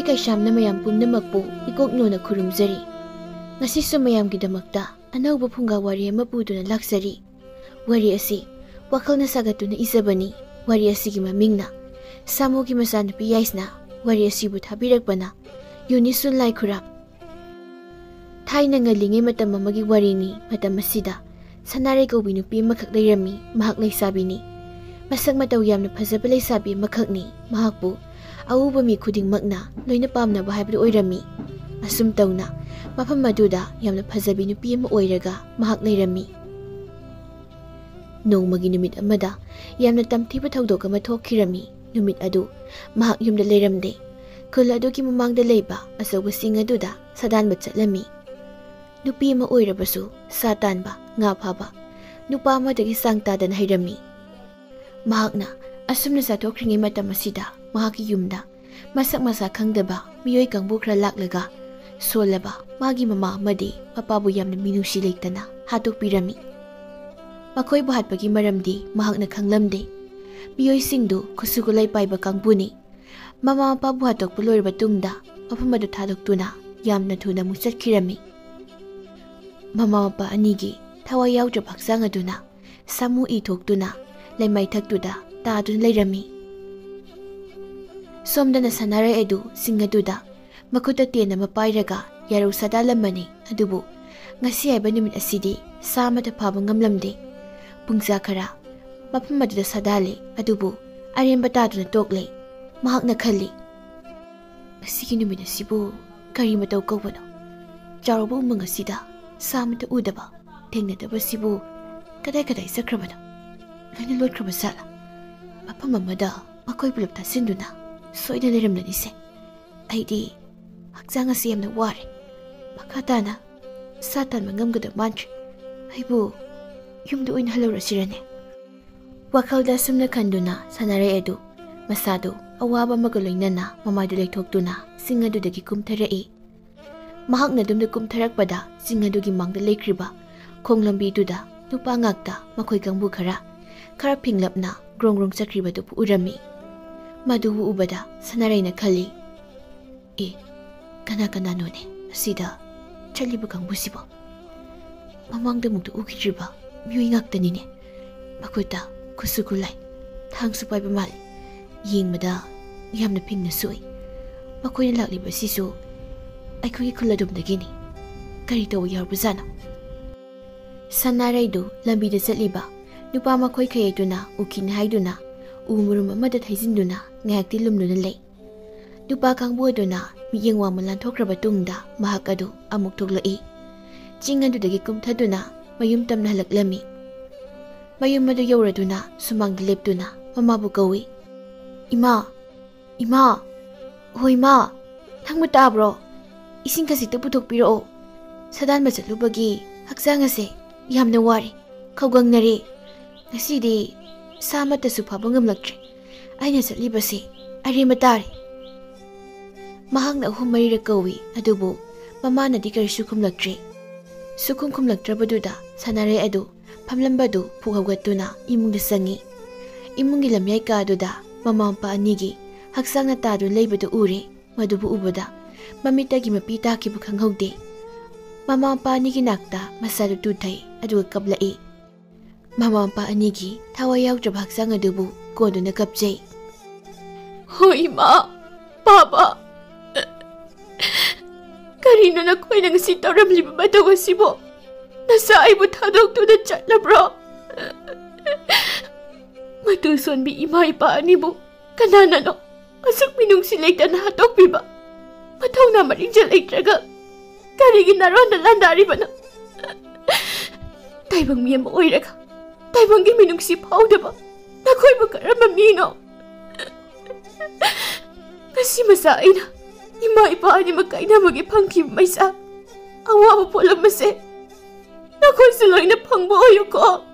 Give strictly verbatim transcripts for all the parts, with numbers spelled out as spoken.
ꯀꯩꯁꯥꯝꯅ ꯃꯌꯥꯝ ꯄꯨꯝꯅꯃꯛꯄꯨ ꯏꯀꯣꯛꯅꯣꯅ ꯈꯨꯔꯨꯝꯖꯔꯤ꯫ ꯉꯁꯤꯁꯨ ꯃꯌꯥꯝꯒꯤꯗꯃꯛꯇ ꯑꯅꯧꯕ ꯐꯨꯡꯒꯥ ꯋꯥꯔꯤ ꯑꯃ ꯄꯨꯗꯨꯅ ꯂꯥꯛꯆꯔꯤ꯫ ꯋꯥꯔꯤ ꯑꯁꯤ ꯋꯥꯈꯜꯅ ꯁꯥꯒꯠꯇꯨꯅ ꯏꯖꯕꯅꯤ꯫ ꯋꯥꯔꯤ ꯑꯁꯤꯒꯤ ꯃꯃꯤꯡꯅ ꯁꯥꯃꯨꯒꯤ ꯃꯆꯥꯅꯨꯄꯤ ꯌꯥꯏꯁꯅꯥ꯫ ꯋꯥꯔꯤ ꯑꯁꯤꯕꯨ ꯊꯥꯕꯤꯔꯛꯄꯅ ꯌꯨꯅꯤꯁꯨꯟ ꯂꯥꯏꯈꯨꯔꯥꯝ꯫ ꯊꯥꯏꯅ ꯉꯜꯂꯤꯉꯩ ꯃꯇꯝ ꯑꯃꯒꯤ ꯋꯥꯔꯤꯅꯤ꯫ ꯃꯇꯝ ꯑꯁꯤꯗ ꯁꯅꯥꯔꯩ ꯀꯧꯕꯤ ꯅꯨꯄꯤ ꯑꯃꯈꯛ ꯂꯩꯔꯝꯃꯤ꯫ ꯃꯍꯥꯛ ꯂꯩꯁꯥꯕꯤꯅꯤ꯫ ꯃꯁꯛ ꯃꯇꯧ ꯌꯥꯝꯅ ꯐꯖꯕ ꯂꯩꯁꯥꯕꯤ ꯑꯃꯈꯛꯅꯤ꯫ ꯃꯍꯥꯛꯄꯨ ꯑꯎꯕ ꯃꯤ ꯈꯨꯗꯤꯡꯃꯛꯅ ꯂꯣꯏꯅ ꯄꯥꯝꯅꯕ ꯍꯥꯏꯕꯗꯨ ꯑꯣꯏꯔꯝꯃꯤ꯫ ꯑꯁꯨꯝ ꯇꯧꯅ ꯃꯐꯝ ꯑꯗꯨꯗ ꯌꯥꯝꯅ ꯐꯖꯕꯤ ꯅꯨꯄꯤ ꯑꯃ ꯑꯣꯏꯔꯒ ꯃꯍꯥꯛ ꯂꯩꯔꯝꯃꯤ꯫ ꯅꯣꯡꯃꯒꯤ ꯅꯨꯃꯤꯠ ꯑꯃꯗ ꯌꯥꯝꯅ ꯇꯝꯊꯤꯕ ꯊꯧꯗꯣꯛ ꯑꯃ ꯊꯣꯛꯈꯤꯔꯝꯃꯤ꯫ ꯅꯨꯃꯤꯠ ꯑꯗꯨ ꯃꯍꯥꯛ ꯌꯨꯝꯗ ꯂꯩꯔꯝꯗꯦ꯫ ꯈꯨꯜ ꯑꯗꯨꯒꯤ ꯃꯃꯥꯡꯗ ꯂꯩꯕ ꯑꯆꯧꯕ ꯆꯤꯡ ꯑꯗꯨꯗ ꯁꯥꯗꯥꯟꯕ ꯆꯠꯂꯝꯃꯤ꯫ ꯅꯨꯄꯤ ꯑꯃ ꯑꯣꯏꯔꯕꯁꯨ ꯁꯥ ꯇꯥꯟꯕ, ꯉꯥ ꯐꯥꯕ, ꯅꯨꯄꯥ ꯑꯃꯗꯒꯤ ꯆꯥꯡ ꯇꯥꯗꯅ ꯍꯩꯔꯝꯃꯤ꯫ ꯃꯍꯥꯛꯅ ꯑꯁꯨꯝꯅ ꯆꯥꯊꯣꯛꯈ꯭ꯔꯤꯉꯩ ꯃꯇꯝ ꯑꯁꯤꯗ ꯃꯍꯥꯛꯀꯤ ꯌꯨꯝꯗ ꯃꯁꯛ ꯃꯁꯥ ꯈꯪꯗꯕ ꯃꯤꯑꯣꯏ ꯀꯥꯡꯕꯨ ꯈꯔ ꯂꯥꯛꯂꯒ ꯁꯣꯜꯂꯕ ꯃꯥꯒꯤ ꯃꯃꯥ ꯑꯃꯗꯤ ꯃꯄꯥꯕꯨ ꯌꯥꯝꯅ ꯃꯤꯅꯨꯡꯁꯤ ꯂꯩꯇꯅ ꯍꯥꯠꯇꯣꯛꯄꯤꯔꯝꯃꯤ꯫ ꯃꯈꯣꯏꯕꯨ ꯍꯥꯠꯄꯒꯤ ꯃꯔꯝꯗꯤ ꯃꯍꯥꯛꯅ ꯈꯪꯂꯝꯗꯦ꯫ ꯃꯤꯑꯣꯏꯁꯤꯡꯗꯨ ꯈꯨꯠꯁꯨ ꯈꯨꯠꯂꯥꯏ ꯄꯥꯏꯕ ꯀꯥꯡꯕꯨꯅꯤ꯫ ꯃꯃꯥ ꯃꯄꯥꯕꯨ ꯍꯥꯠꯇꯣꯛꯄ ꯂꯣꯏꯔꯕ ꯇꯨꯡꯗ ꯃꯐꯝ ꯑꯗꯨ ꯊꯥꯗꯣꯛꯇꯨꯅ ꯌꯥꯝꯅ ꯊꯨꯅ ꯑꯃꯨꯛ ꯆꯠꯈꯤꯔꯝꯃꯤ꯫ ꯃꯃꯥ ꯃꯄꯥ ꯑꯅꯤꯒꯤ ꯊꯋꯥꯏ ꯌꯥꯎꯗ꯭ꯔꯕ ꯍꯛꯆꯥꯡ ꯑꯗꯨꯅ ꯁꯥꯃꯨ ꯏ ꯊꯣꯛꯇꯨꯅ ꯂꯩꯃꯥꯏꯊꯛꯇꯨꯗ ꯇꯥꯗꯨꯅ ꯂꯩꯔꯝꯃꯤ꯫ ꯁꯣꯝꯗꯅ ꯁꯅꯥꯔꯩ ꯑꯗꯨ ꯆꯤꯡ ꯑꯗꯨꯗ ꯃꯈꯨꯠꯇ ꯇꯦꯟ ꯑꯃ ꯄꯥꯏꯔꯒ ꯌꯥꯔꯧ ꯁꯥꯗꯥꯜꯂꯝꯕꯅꯤ꯫ ꯑꯗꯨꯕꯨ ꯉꯁꯤ ꯍꯥꯏꯕ ꯅꯨꯃꯤꯠ ꯑꯁꯤꯗꯤ ꯁꯥ ꯑꯃꯠꯇ ꯐꯥꯕ ꯉꯝꯂꯝꯗꯦ꯫ ꯄꯨꯡꯖꯥ ꯈꯔ ꯃꯐꯝ ꯑꯗꯨꯗ ꯁꯥꯗꯥꯜꯂꯦ, ꯑꯗꯨꯕꯨ ꯑꯔꯦꯝꯕ ꯇꯥꯗꯨꯅ ꯇꯣꯛꯂꯦ꯫ ꯃꯍꯥꯛꯅ ꯈꯜꯂꯤ, "ꯉꯁꯤꯒꯤ ꯅꯨꯃꯤꯠ ꯑꯁꯤꯕꯨ ꯀꯔꯤ ꯃꯇꯧ ꯀꯧꯕꯅꯣ? ꯆꯥꯎꯔꯕ ꯎꯃꯪ ꯑꯁꯤꯗ ꯁꯥ ꯑꯃꯠꯇ ꯎꯗꯕ, ꯊꯦꯡꯅꯗꯕꯁꯤꯕꯨ ꯀꯗꯥꯏ ꯀꯗꯥꯏ ꯆꯠꯈ꯭ꯔꯕꯅꯣ? ꯂꯣꯏꯅ ꯂꯣꯠꯈ꯭ꯔꯕ ꯖꯥꯠꯂꯥ? ꯃꯐꯝ ꯑꯃꯗ ꯃꯈꯣꯏ ꯄꯨꯂꯞ ꯇꯥꯁꯤꯟꯗꯨꯅ ꯁꯣꯏꯗꯅ ꯂꯩꯔꯝꯂꯅꯤꯁꯦ꯫ ꯑꯩꯗꯤ ꯍꯛꯆꯥꯡ ꯑꯁꯤ ꯌꯥꯝꯅ ꯋꯥꯔꯦ꯫ ꯃꯈꯥ ꯇꯥꯅ ꯁꯥ ꯇꯥꯟꯕ ꯉꯝꯒꯗꯕ ꯃꯥꯟꯗ꯭ꯔꯦ꯫ ꯑꯩꯕꯨ ꯌꯨꯝꯗ ꯑꯣꯏꯅ ꯍꯜꯂꯧꯔꯁꯤꯔꯅꯦ?" ꯋꯥꯈꯜꯗ ꯑꯁꯨꯝꯅ ꯈꯟꯗꯨꯅ ꯁꯥꯟꯅꯔꯦ ꯑꯗꯨ ꯃꯁꯥꯗꯨ ꯑꯋꯥꯕ ꯑꯃꯒ ꯂꯣꯏꯅꯅ ꯃꯃꯥꯏꯗꯨ ꯂꯩꯊꯣꯛꯇꯨꯅ ꯆꯤꯡ ꯑꯗꯨꯗꯒꯤ ꯀꯨꯝꯊꯔꯛꯏ꯫ ꯃꯍꯥꯛꯅ ꯑꯗꯨꯝꯅ ꯀꯨꯝꯊꯔꯛꯄꯗ ꯆꯤꯡ ꯑꯗꯨꯒꯤ ꯃꯥꯡꯗ ꯂꯩꯈ꯭ꯔꯤꯕ ꯈꯣꯡ ꯂꯝꯕꯤꯗꯨꯗ ꯅꯨꯄꯥ ꯉꯥꯛꯇ ꯃꯈꯣꯏ ꯀꯥꯡꯕꯨ ꯈꯔ, ꯈꯔ ꯐꯤꯡꯂꯞꯅ ꯒ꯭ꯔꯣꯡ ꯒ꯭ꯔꯣꯡ ꯆꯠꯈ꯭ꯔꯤꯕꯗꯨꯕꯨ ꯎꯔꯝꯃꯤ꯫ ꯃꯗꯨꯕꯨ ꯎꯕꯗ ꯁꯅꯥꯔꯩꯅ ꯈꯜꯂꯤ, ꯑꯦ, ꯀꯅꯥ ꯀꯅꯥꯅꯣꯅꯦ ꯑꯁꯤꯗ ꯆꯠꯂꯤꯕ ꯀꯥꯡꯕꯨꯁꯤꯕꯣ? ꯃꯃꯥꯡꯗ ꯑꯃꯨꯛꯇ ꯎꯈꯤꯗ꯭ꯔꯤꯕ ꯃꯤꯑꯣꯏ ꯉꯥꯛꯇꯅꯤꯅꯦ꯫ ꯃꯈꯨꯠꯇ ꯈꯨꯠꯁꯨ ꯈꯨꯠꯂꯥꯏ, ꯊꯥꯡꯁꯨ ꯄꯥꯏꯕ ꯃꯥꯜꯂꯤ꯫ ꯌꯦꯡꯕꯗ ꯌꯥꯝꯅ ꯐꯤꯡꯅꯁꯨ ꯎꯏ꯫ ꯃꯈꯣꯏꯅ ꯂꯥꯛꯂꯤꯕꯁꯤꯁꯨ ꯑꯩꯈꯣꯏꯒꯤ ꯈꯨꯜ ꯑꯗꯣꯝꯗꯒꯤꯅꯤ꯫ ꯀꯔꯤ ꯇꯧꯕ ꯌꯥꯎꯔꯕꯖꯥꯠꯅꯣ? ꯁꯅꯥꯔꯩꯗꯨ ꯂꯝꯕꯤꯗ ꯆꯠꯂꯤꯕ ꯅꯨꯄꯥ ꯃꯈꯣꯏ ꯈꯌꯦꯠꯇꯨꯅ ꯎꯈꯤꯅꯤ ꯍꯥꯏꯗꯨꯅ ꯎ ꯃꯔꯨꯝ ꯑꯃꯗ ꯊꯩꯖꯤꯟꯗꯨꯅ ꯉꯥꯏꯍꯥꯛꯇꯤ ꯂꯨꯝꯗꯨꯅ ꯂꯩ꯫ ꯅꯨꯄꯥ ꯀꯥꯡꯕꯨ ꯑꯗꯨꯅ ꯃꯤꯠꯌꯦꯡ ꯋꯥꯡꯃ ꯂꯥꯟꯊꯣꯛꯈ꯭ꯔꯕ ꯇꯨꯡꯗ ꯃꯍꯥꯛ ꯑꯗꯨ ꯑꯃꯨꯛ ꯊꯣꯛꯂꯛꯏ꯫ ꯆꯤꯡ ꯑꯗꯨꯗꯒꯤ ꯀꯨꯝꯊꯗꯨꯅ ꯃꯌꯨꯝ ꯇꯝꯅ ꯍꯜꯂꯛꯂꯝꯃꯤ꯫ ꯃꯌꯨꯝ ꯑꯗꯨ ꯌꯧꯔꯗꯨꯅ ꯁꯨꯃꯥꯡꯗ ꯂꯦꯞꯇꯨꯅ ꯃꯃꯥꯕꯨ ꯀꯧꯏ꯫ "ꯏꯃꯥ, ꯏꯃꯥ, ꯍꯣꯏ ꯏꯃꯥ, ꯅꯪꯕꯨ ꯇꯥꯕ꯭ꯔꯣ? ꯏꯁꯤꯡ ꯈꯖꯤꯛꯇ ꯄꯨꯊꯣꯛꯄꯤꯔꯛꯑꯣ꯫ ꯁꯥꯗꯥꯟꯕ ꯆꯠꯂꯨꯕꯒꯤ ꯍꯛꯆꯥꯡ ꯑꯁꯦ ꯌꯥꯝꯅ ꯋꯥꯔꯦ, ꯈꯧꯒꯪꯅꯔꯦ꯫ ꯉꯁꯤꯗꯤ ꯁꯥ ꯑꯃꯠꯇꯁꯨ ꯐꯥꯕ ꯉꯝꯂꯛꯇ꯭ꯔꯦ꯫ ꯑꯩꯅ ꯆꯠꯂꯤꯕꯁꯤ ꯑꯔꯦꯝꯕ ꯇꯥꯔꯦ꯫" ꯃꯍꯥꯛꯅ ꯑꯍꯨꯝ ꯃꯔꯤꯔꯛ ꯀꯧꯏ, ꯑꯗꯨꯕꯨ ꯃꯃꯥꯅꯗꯤ ꯀꯔꯤꯁꯨ ꯈꯨꯝꯂꯛꯇ꯭ꯔꯦ꯫ ꯁꯨꯈꯨꯝ ꯈꯨꯝꯂꯛꯇ꯭ꯔꯕꯗꯨꯗ ꯁꯥꯟꯅꯔꯩ ꯑꯗꯨ ꯐꯝꯂꯝꯕꯗꯨ ꯐꯨꯛ ꯍꯧꯒꯠꯇꯨꯅ ꯏꯃꯨꯡꯗ ꯆꯪꯏ꯫ ꯏꯃꯨꯡꯒꯤ ꯂꯝꯌꯥꯏ ꯀꯥꯗꯨꯗ ꯃꯃꯥ ꯃꯄꯥ ꯑꯅꯤꯒꯤ ꯍꯛꯆꯥꯡꯅ ꯇꯥꯗꯨꯅ ꯂꯩꯕꯗꯨ ꯎꯔꯦ꯫ ꯃꯗꯨꯕꯨ ꯎꯕꯗ ꯃꯃꯤꯠꯇꯒꯤ ꯃꯄꯤ ꯇꯥꯈꯤꯕ ꯈꯪꯍꯧꯗꯦ꯫ ꯃꯃꯥ ꯃꯄꯥ ꯑꯅꯤꯒꯤ ꯅꯥꯛꯇ ꯃꯆꯥꯗꯨ ꯇꯨꯊꯩ, ꯑꯗꯨꯒ ꯀꯞꯂꯛꯏ꯫ ꯃꯃꯥ ꯃꯄꯥ ꯑꯅꯤꯒꯤ ꯊꯋꯥꯏ ꯌꯥꯎꯗ꯭ꯔꯕ ꯍꯛꯆꯥꯡ ꯑꯗꯨꯕꯨ ꯀꯣꯟꯗꯨꯅ ꯀꯞꯆꯩ꯫ "ꯍꯣ ꯏꯃꯥ, ꯕꯥꯕꯥ, ꯀꯔꯤꯅꯣ ꯅꯈꯣꯏꯅ ꯉꯁꯤ ꯇꯧꯔꯝꯂꯤꯕ ꯃꯇꯧ ꯑꯁꯤꯕꯨ? ꯅꯆꯥ ꯑꯩꯕꯨ ꯊꯥꯗꯣꯛꯇꯨꯅ ꯆꯠꯂꯕ꯭ꯔꯣ? ꯃꯇꯨ ꯁꯣꯟꯕꯤ ꯏꯃꯥ ꯏꯄꯥ ꯑꯅꯤꯕꯨ ꯀꯅꯥꯅꯅꯣ ꯑꯁꯨꯛ ꯃꯤꯅꯨꯡꯁꯤ ꯂꯩꯇꯅ ꯍꯥꯠꯇꯣꯛꯄꯤꯕ? ꯃꯊꯧꯅꯥ ꯃꯔꯤꯡꯖꯦꯜ ꯂꯩꯇ꯭ꯔꯒ ꯀꯔꯤꯒꯤ ꯅꯔꯣꯟꯗ ꯂꯥꯟꯗꯥꯔꯤꯕꯅꯣ? ꯇꯥꯏꯕꯪ ꯃꯤ ꯑꯃ ꯑꯣꯏꯔꯒ ꯇꯥꯏꯕꯪꯒꯤ ꯃꯤꯅꯨꯡꯁꯤ ꯐꯥꯎꯗꯕ ꯅꯈꯣꯏꯕꯨ ꯀꯔꯝꯕ ꯃꯤꯅꯣ? ꯉꯁꯤ ꯃꯆꯥ ꯑꯩꯅ ꯏꯃꯥ ꯏꯄꯥ ꯑꯅꯤꯃꯛ ꯀꯥꯏꯅꯕꯒꯤ ꯐꯪꯈꯤꯕ ꯃꯩꯁꯥ, ꯑꯋꯥꯕ ꯄꯣꯠꯂꯝ ꯑꯁꯦ ꯅꯈꯣꯏꯁꯨ ꯂꯣꯏꯅ ꯐꯪꯕ ꯑꯣꯏꯌꯨꯀꯣ꯫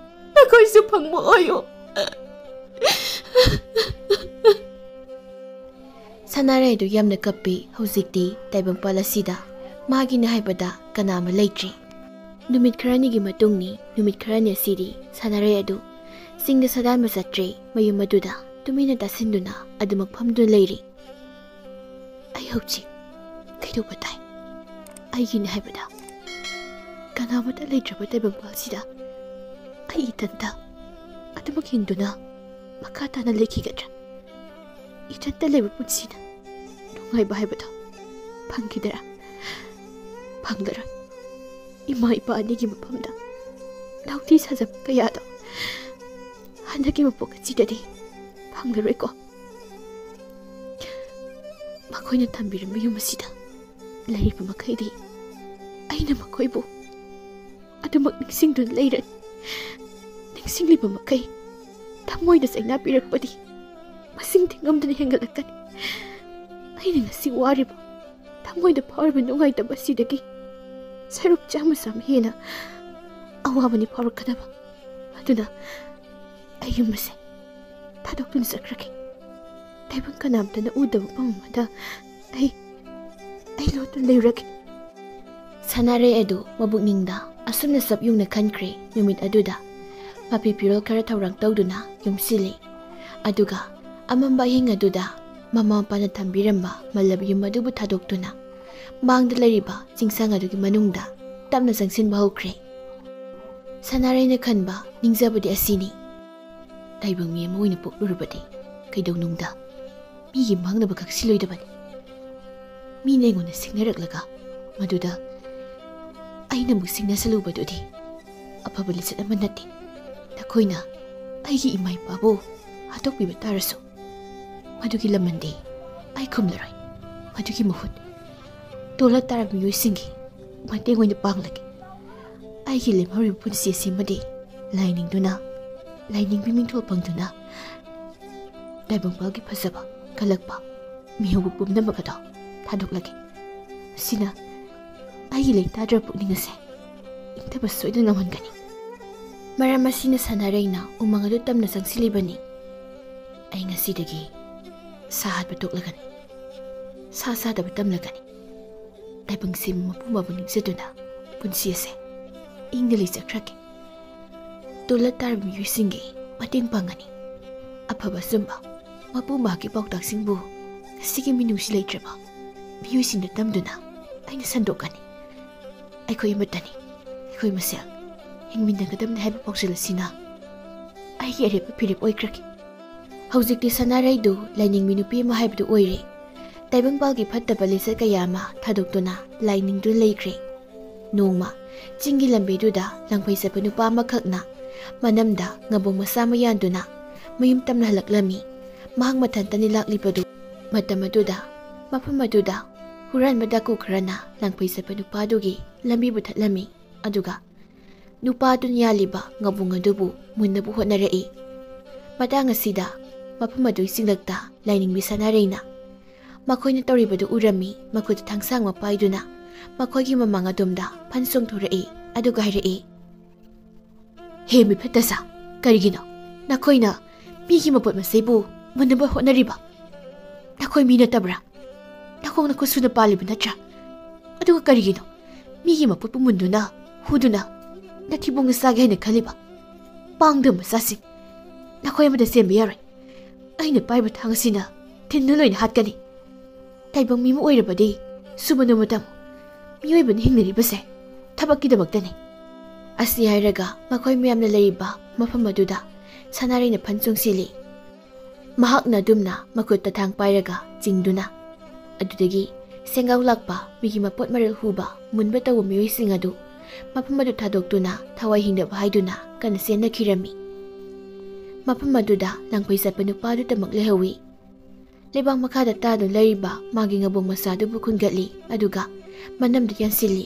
ꯅꯈꯣꯏꯁꯨ ꯐꯪꯕ ꯑꯣꯏꯌꯨ꯫" ꯁꯅꯥꯔꯩ ꯑꯗꯨ ꯌꯥꯝꯅ ꯀꯞꯄꯤ꯫ ꯍꯧꯖꯤꯛꯇꯤ ꯇꯥꯏꯕꯪꯄꯥꯜ ꯑꯁꯤꯗ ꯃꯥꯒꯤꯅꯤ ꯍꯥꯏꯕꯗ ꯀꯅꯥ ꯑꯃ ꯂꯩꯇ꯭ꯔꯤ꯫ ꯅꯨꯃꯤꯠ ꯈꯔꯅꯤꯒꯤ ꯃꯇꯨꯡꯅꯤ꯫ ꯅꯨꯃꯤꯠ ꯈꯔꯅꯤ ꯑꯁꯤꯗꯤ ꯁꯅꯥꯔꯩ ꯑꯗꯨ ꯆꯤꯡꯗ ꯁꯥꯗꯥꯟꯕ ꯆꯠꯇ꯭ꯔꯦ꯫ ꯃꯌꯨꯝ ꯑꯗꯨꯗ ꯇꯨꯃꯤꯟꯅ ꯇꯥꯁꯤꯟꯗꯨꯅ ꯑꯗꯨꯃꯛ ꯐꯝꯗꯨꯅ ꯂꯩꯔꯤ꯫ "ꯑꯩ ꯍꯧꯖꯤꯛ ꯇꯨꯕ ꯇꯥꯏ꯫ ꯑꯩꯒꯤꯅꯤ ꯍꯥꯏꯕꯗ ꯀꯅꯥꯃꯠꯇ ꯂꯩꯇ꯭ꯔꯕ ꯇꯥꯏꯕꯪꯄꯥꯜꯁꯤꯗ ꯑꯩ ꯏꯊꯟꯇ ꯑꯗꯨꯃꯛ ꯍꯤꯡꯗꯨꯅ ꯃꯈꯥ ꯇꯥꯅ ꯂꯩꯈꯤꯒꯗ꯭ꯔꯥ? ꯏꯊꯟꯇ ꯂꯩꯕ ꯄꯨꯟꯁꯤꯅ ꯅꯨꯡꯉꯥꯏꯕ ꯍꯥꯏꯕꯗꯣ ꯐꯪꯈꯤꯗꯔꯥ? ꯐꯪꯂꯔꯣꯏ꯫ ꯏꯃꯥ ꯏꯄꯥ ꯑꯅꯤꯒꯤ ꯃꯐꯝꯗ ꯂꯥꯎꯊꯤ ꯁꯥꯖꯕ ꯀꯌꯥꯗꯣ ꯍꯟꯗꯛꯀꯤ ꯃꯄꯣꯛ ꯑꯁꯤꯗꯗꯤ ꯐꯪꯂꯔꯣꯏꯀꯣ꯫ ꯃꯈꯣꯏꯅ ꯊꯝꯕꯤꯔꯝꯕ ꯌꯨꯝ ꯑꯁꯤꯗ ꯂꯩꯔꯤꯕ ꯃꯈꯩꯗꯤ ꯑꯩꯅ ꯃꯈꯣꯏꯕꯨ ꯑꯗꯨꯃꯛ ꯅꯤꯡꯁꯤꯡꯗꯨꯅ ꯂꯩꯔꯅꯤ꯫ ꯅꯤꯡꯁꯤꯡꯂꯤꯕ ꯃꯈꯩ ꯊꯃꯣꯏꯗ ꯆꯩꯅꯥ ꯄꯤꯔꯛꯄꯗꯤ ꯃꯁꯤꯡ ꯊꯤꯉꯝꯗꯅ ꯍꯦꯟꯒꯠꯂꯛꯀꯅꯤ꯫ ꯑꯩꯅ ꯉꯁꯤ ꯋꯥꯔꯤꯕ, ꯊꯃꯣꯏꯗ ꯐꯥꯎꯔꯤꯕ ꯅꯨꯡꯉꯥꯏꯇꯕ ꯑꯁꯤꯗꯒꯤ ꯁꯔꯨꯛ ꯆꯥꯝꯃ ꯆꯥꯝꯃ ꯍꯦꯟꯅ ꯑꯋꯥꯕꯅꯤ ꯐꯥꯎꯔꯛꯀꯗꯕ꯫ ꯑꯗꯨꯅ ꯑꯩ ꯌꯨꯝ ꯑꯁꯦ ꯊꯥꯗꯣꯛꯇꯨꯅ ꯆꯠꯈ꯭ꯔꯒꯦ꯫ ꯇꯥꯏꯕꯪ ꯀꯅꯥꯝꯇꯅ ꯎꯗꯕ ꯃꯐꯝ ꯑꯃꯗ ꯑꯩ, ꯑꯩ ꯂꯣꯠꯇꯨꯅ ꯂꯩꯔꯨꯔꯒꯦ꯫ ꯁꯅꯥꯔꯩ ꯑꯗꯨ ꯃꯕꯨꯛꯅꯤꯡꯗ ꯑꯁꯨꯝꯅ ꯆꯞ ꯌꯨꯡꯅ ꯈꯟꯈ꯭ꯔꯦ꯫ ꯅꯨꯃꯤꯠ ꯑꯗꯨꯗ ꯃꯐꯤ ꯐꯤꯔꯣꯜ ꯈꯔ ꯊꯧꯔꯥꯡ ꯇꯧꯗꯨꯅ ꯌꯨꯝꯁꯤꯜꯂꯤ꯫ ꯑꯗꯨꯒ ꯑꯃꯝꯕ ꯑꯍꯤꯡ ꯑꯗꯨꯗ ꯃꯃꯥ ꯃꯄꯥꯅ ꯊꯝꯕꯤꯔꯝꯕ ꯃꯜꯂꯕ ꯌꯨꯝ ꯑꯗꯨꯕꯨ ꯊꯥꯗꯣꯛꯇꯨꯅ ꯃꯥꯡꯗ ꯂꯩꯔꯤꯕ ꯆꯤꯡꯁꯥꯡ ꯑꯗꯨꯒꯤ ꯃꯅꯨꯡꯗ ꯇꯞꯅ ꯆꯪꯁꯤꯟꯕ ꯍꯧꯈ꯭ꯔꯦ꯫ ꯁꯅꯥꯔꯩꯅ ꯈꯟꯕ ꯅꯤꯡꯖꯕꯗꯤ ꯑꯁꯤꯅꯤ꯫ ꯇꯥꯏꯕꯪ ꯃꯤ ꯑꯃ ꯑꯣꯏꯅ ꯄꯣꯛꯂꯨꯔꯕꯗꯤ ꯀꯩꯗꯧꯅꯨꯡꯗ ꯃꯤꯒꯤ ꯃꯥꯡꯅꯕ ꯈꯛꯁꯤꯜꯂꯣꯏꯗꯕꯅꯤ꯫ ꯃꯤꯅ ꯑꯩꯉꯣꯟꯗ ꯁꯤꯡꯅꯔꯛꯂꯒ ꯃꯗꯨꯗ ꯑꯩꯅ ꯑꯃꯨꯛ ꯁꯤꯡꯅꯁꯜꯂꯨꯕꯗꯨꯗꯤ ꯑꯐꯕ ꯂꯤꯆꯠ ꯑꯃ ꯅꯠꯇꯦ꯫ ꯅꯈꯣꯏꯅ ꯑꯩꯒꯤ ꯏꯃꯥ ꯏꯄꯥꯕꯨ ꯍꯥꯠꯇꯣꯛꯄꯤꯕ ꯇꯥꯔꯁꯨ ꯃꯗꯨꯒꯤ ꯂꯃꯟꯗꯤ ꯑꯩ ꯈꯨꯝꯂꯔꯣꯏ꯫ ꯃꯗꯨꯒꯤ ꯃꯍꯨꯠ ꯇꯣꯜꯂ ꯇꯥꯔꯕ ꯃꯤꯑꯣꯏꯁꯤꯡꯒꯤ ꯃꯇꯦꯡ ꯑꯣꯏꯅ ꯄꯥꯡꯂꯒꯦ꯫ ꯑꯩꯒꯤ ꯂꯦꯝꯍꯧꯔꯤꯕ ꯄꯨꯟꯁꯤ ꯑꯁꯤꯃꯗꯤ ꯂꯥꯏꯅꯤꯡꯗꯨꯅ, ꯂꯥꯏꯅꯤꯡꯕꯤ ꯃꯤꯡꯊꯣꯜ ꯐꯪꯗꯨꯅ ꯇꯥꯏꯕꯪꯄꯥꯜꯒꯤ ꯐꯖꯕ ꯀꯜꯂꯛꯄ ꯃꯤꯍꯧꯕ ꯄꯨꯝꯅꯃꯛ ꯑꯗꯣ ꯊꯥꯗꯣꯛꯂꯒꯦ꯫ ꯃꯁꯤꯅ ꯑꯩꯒꯤ ꯂꯩꯇꯥꯗ꯭ꯔꯕ ꯄꯨꯛꯅꯤꯡ ꯑꯁꯦ ꯏꯪꯊꯕ ꯁꯣꯏꯗꯅ ꯉꯝꯍꯟꯒꯅꯤ꯫ ꯃꯔꯝ ꯑꯁꯤꯅ ꯁꯥꯟꯅꯔꯩꯅ ꯎꯃꯪ ꯑꯗꯨ ꯇꯝꯅ ꯆꯪꯁꯤꯜꯂꯤꯕꯅꯤ꯫ ꯑꯩ ꯉꯁꯤꯗꯒꯤ ꯁꯥ ꯍꯥꯠꯄ ꯇꯣꯛꯂꯒꯅꯤ꯫ ꯁꯥ ꯆꯥꯗꯕ ꯇꯝꯂꯒꯅꯤ꯫ ꯇꯥꯏꯕꯪ ꯁꯦꯝꯕ ꯃꯄꯨ ꯃꯕꯨ ꯅꯤꯡꯖꯗꯨꯅ ꯄꯨꯟꯁꯤ ꯑꯁꯦ ꯏꯪꯅ ꯂꯩꯖꯈ꯭ꯔꯒꯦ꯫ ꯇꯣꯜꯂ ꯇꯥꯔꯕ ꯃꯤꯑꯣꯏꯁꯤꯡꯒꯤ ꯃꯇꯦꯡ ꯄꯥꯡꯒꯅꯤ꯫ ꯑꯐꯕ ꯑꯆꯨꯝꯕ ꯃꯄꯨ ꯃꯍꯥꯛꯀꯤ ꯄꯥꯎꯇꯥꯛꯁꯤꯡꯕꯨ ꯉꯁꯤꯒꯤ ꯃꯤꯅꯨꯡꯁꯤ ꯂꯩꯇ꯭ꯔꯕ ꯃꯤꯑꯣꯏꯁꯤꯡꯗ ꯇꯝꯗꯨꯅ ꯑꯩꯅ ꯁꯟꯗꯣꯛꯀꯅꯤ꯫ ꯑꯩꯈꯣꯏ ꯑꯃꯠꯇꯅꯤ, ꯑꯩꯈꯣꯏ ꯃꯁꯦꯜ ꯍꯤꯡꯃꯤꯟꯅꯒꯗꯕꯅꯤ ꯍꯥꯏꯕ ꯄꯥꯎꯖꯦꯜ ꯑꯁꯤꯅ ꯑꯩꯒꯤ ꯑꯔꯦꯞꯄ ꯐꯤꯔꯦꯞ ꯑꯣꯏꯈ꯭ꯔꯒꯦ꯫ ꯍꯧꯖꯤꯛꯇꯤ ꯁꯅꯥꯔꯩꯗꯨ ꯂꯥꯏꯅꯤꯡꯕꯤ ꯅꯨꯄꯤ ꯑꯃ ꯍꯥꯏꯕꯗꯨ ꯑꯣꯏꯔꯦ꯫ ꯇꯥꯏꯕꯪꯄꯥꯜꯒꯤ ꯐꯠꯇꯕ ꯂꯤꯆꯠ ꯀꯌꯥ ꯑꯃ ꯊꯥꯗꯣꯛꯇꯨꯅ ꯂꯥꯏ ꯅꯤꯡꯗꯨꯅ ꯂꯩꯈ꯭ꯔꯦ꯫ ꯅꯣꯡꯃ ꯆꯤꯡꯒꯤ ꯂꯝꯕꯤꯗꯨꯗ ꯂꯪꯐꯩ ꯆꯠꯄ ꯅꯨꯄꯥ ꯑꯃꯈꯛꯅ ꯃꯅꯝꯗ ꯉꯥꯕꯣꯡ ꯃꯆꯥ ꯑꯃ ꯌꯥꯟꯗꯨꯅ ꯃꯌꯨꯝ ꯇꯝꯅ ꯍꯜꯂꯛꯂꯝꯃꯤ꯫ ꯃꯍꯥꯛ ꯃꯊꯟꯇꯅꯤ ꯂꯥꯛꯂꯤꯕꯗꯨ꯫ ꯃꯇꯝ ꯑꯗꯨꯗ ꯃꯐꯝ ꯑꯗꯨꯗ ꯍꯨꯔꯥꯟꯕ ꯗꯥꯀꯨ ꯈꯔꯅ ꯂꯪꯐꯩ ꯆꯠꯄ ꯅꯨꯄꯥꯗꯨꯒꯤ ꯂꯝꯕꯤꯕꯨ ꯊꯠꯂꯝꯃꯤ꯫ ꯑꯗꯨꯒ ꯅꯨꯄꯥꯗꯨꯅ ꯌꯥꯜꯂꯤꯕ ꯉꯥꯕꯣꯡ ꯑꯗꯨꯕꯨ ꯃꯨꯟꯅꯕ ꯍꯣꯠꯅꯔꯛꯏ꯫ ꯃꯇꯥꯡ ꯑꯁꯤꯗ ꯃꯐꯝ ꯑꯗꯨꯒꯤ ꯆꯤꯡꯂꯛꯇ ꯂꯥꯏꯅꯤꯡꯕꯤ ꯁꯅꯥꯔꯩꯅ ꯃꯈꯣꯏꯅ ꯇꯧꯔꯤꯕꯗꯨ ꯎꯔꯝꯃꯤ꯫ ꯃꯈꯨꯠꯇ ꯊꯥꯡꯁꯥꯡ ꯑꯃ ꯄꯥꯏꯗꯨꯅ ꯃꯈꯣꯏꯒꯤ ꯃꯃꯥꯡ ꯑꯗꯣꯝꯗ ꯐꯟ ꯆꯣꯡꯊꯣꯔꯛꯏ꯫ ꯑꯗꯨꯒ ꯍꯥꯏꯔꯛꯏ, "ꯍꯦ ꯃꯤꯐꯠꯇ ꯁꯥ, ꯀꯔꯤꯒꯤꯅꯣ ꯅꯈꯣꯏꯅ ꯃꯤꯒꯤ ꯃꯄꯣꯠ ꯃꯆꯩꯕꯨ ꯃꯨꯟꯅꯕ ꯍꯣꯠꯅꯔꯤꯕ? ꯅꯈꯣꯏ ꯃꯤ ꯅꯠꯇꯕ꯭ꯔꯥ? ꯅꯈꯣꯡ ꯅꯈꯨꯠ ꯁꯨꯅ ꯄꯥꯜꯂꯤꯕ ꯅꯠꯇ꯭ꯔꯥ? ꯑꯗꯨꯒ ꯀꯔꯤꯒꯤꯅꯣ ꯃꯤꯒꯤ ꯃꯄꯣꯠꯄꯨ ꯃꯨꯟꯗꯨꯅ ꯍꯨꯗꯨꯅ ꯅꯊꯤꯕꯣꯡꯗ ꯆꯥꯒꯦ ꯍꯥꯏꯅ ꯈꯜꯂꯤꯕ? ꯄꯥꯡꯗꯕ ꯃꯆꯥꯁꯤꯡ, ꯅꯈꯣꯏ ꯑꯃꯗ ꯆꯦꯟꯕ ꯌꯥꯔꯣꯏ꯫ ꯑꯩꯅ ꯄꯥꯏꯕ ꯊꯥꯡ ꯑꯁꯤꯅ ꯊꯤꯟꯗꯨꯅ ꯂꯣꯏꯅ ꯍꯥꯠꯀꯅꯤ꯫ ꯇꯥꯏꯕꯪ ꯃꯤ ꯑꯃ ꯑꯣꯏꯔꯕꯗꯤ ꯁꯨꯕ ꯅꯣꯝꯕ ꯇꯝꯃꯨ꯫ ꯃꯤꯑꯣꯏꯕꯅ ꯍꯤꯡꯅꯔꯤꯕꯁꯦ ꯊꯕꯛꯀꯤꯗꯃꯛꯇꯅꯤ꯫" ꯑꯁꯤ ꯍꯥꯏꯔꯒ ꯃꯈꯣꯏ ꯃꯌꯥꯝꯅ ꯂꯩꯔꯤꯕ ꯃꯐꯝ ꯑꯗꯨꯗ ꯁꯅꯥꯔꯩꯅ ꯐꯟ ꯆꯣꯡꯁꯤꯜꯂꯤ꯫ ꯃꯍꯥꯛꯅ ꯑꯗꯨꯝꯅ ꯃꯈꯨꯠꯇ ꯊꯥꯡ ꯄꯥꯏꯔꯒ ꯆꯤꯡꯗꯨꯅ꯫ ꯑꯗꯨꯗꯒꯤ ꯁꯦꯡꯒꯥꯎ ꯂꯥꯛꯄ ꯃꯤꯒꯤ ꯃꯄꯣꯠ ꯃꯔꯜ ꯍꯨꯕ ꯃꯨꯟꯕ ꯇꯧꯕ ꯃꯤꯑꯣꯏꯁꯤꯡ ꯑꯗꯨ ꯃꯐꯝ ꯑꯗꯨ ꯊꯥꯗꯣꯛꯇꯨꯅ ꯊꯋꯥꯏ ꯍꯤꯡꯗꯕ ꯍꯥꯏꯗꯨꯅ ꯀꯟꯅ ꯆꯦꯟꯅꯈꯤꯔꯝꯃꯤ꯫ ꯃꯐꯝ ꯑꯗꯨꯗ ꯂꯪꯐꯩ ꯆꯠꯄ ꯅꯨꯄꯥꯗꯨꯇꯃꯛ ꯂꯩꯍꯧꯏ꯫ ꯂꯩꯕꯥꯛ ꯃꯈꯥꯗ ꯇꯥꯗꯨꯅ ꯂꯩꯔꯤꯕ ꯃꯥꯒꯤ ꯉꯥꯕꯣꯡ ꯃꯆꯥꯗꯨꯕꯨ ꯈꯨꯟꯒꯠꯂꯤ, ꯑꯗꯨꯒ ꯃꯅꯝꯗ ꯌꯥꯟꯁꯤꯜꯂꯤ꯫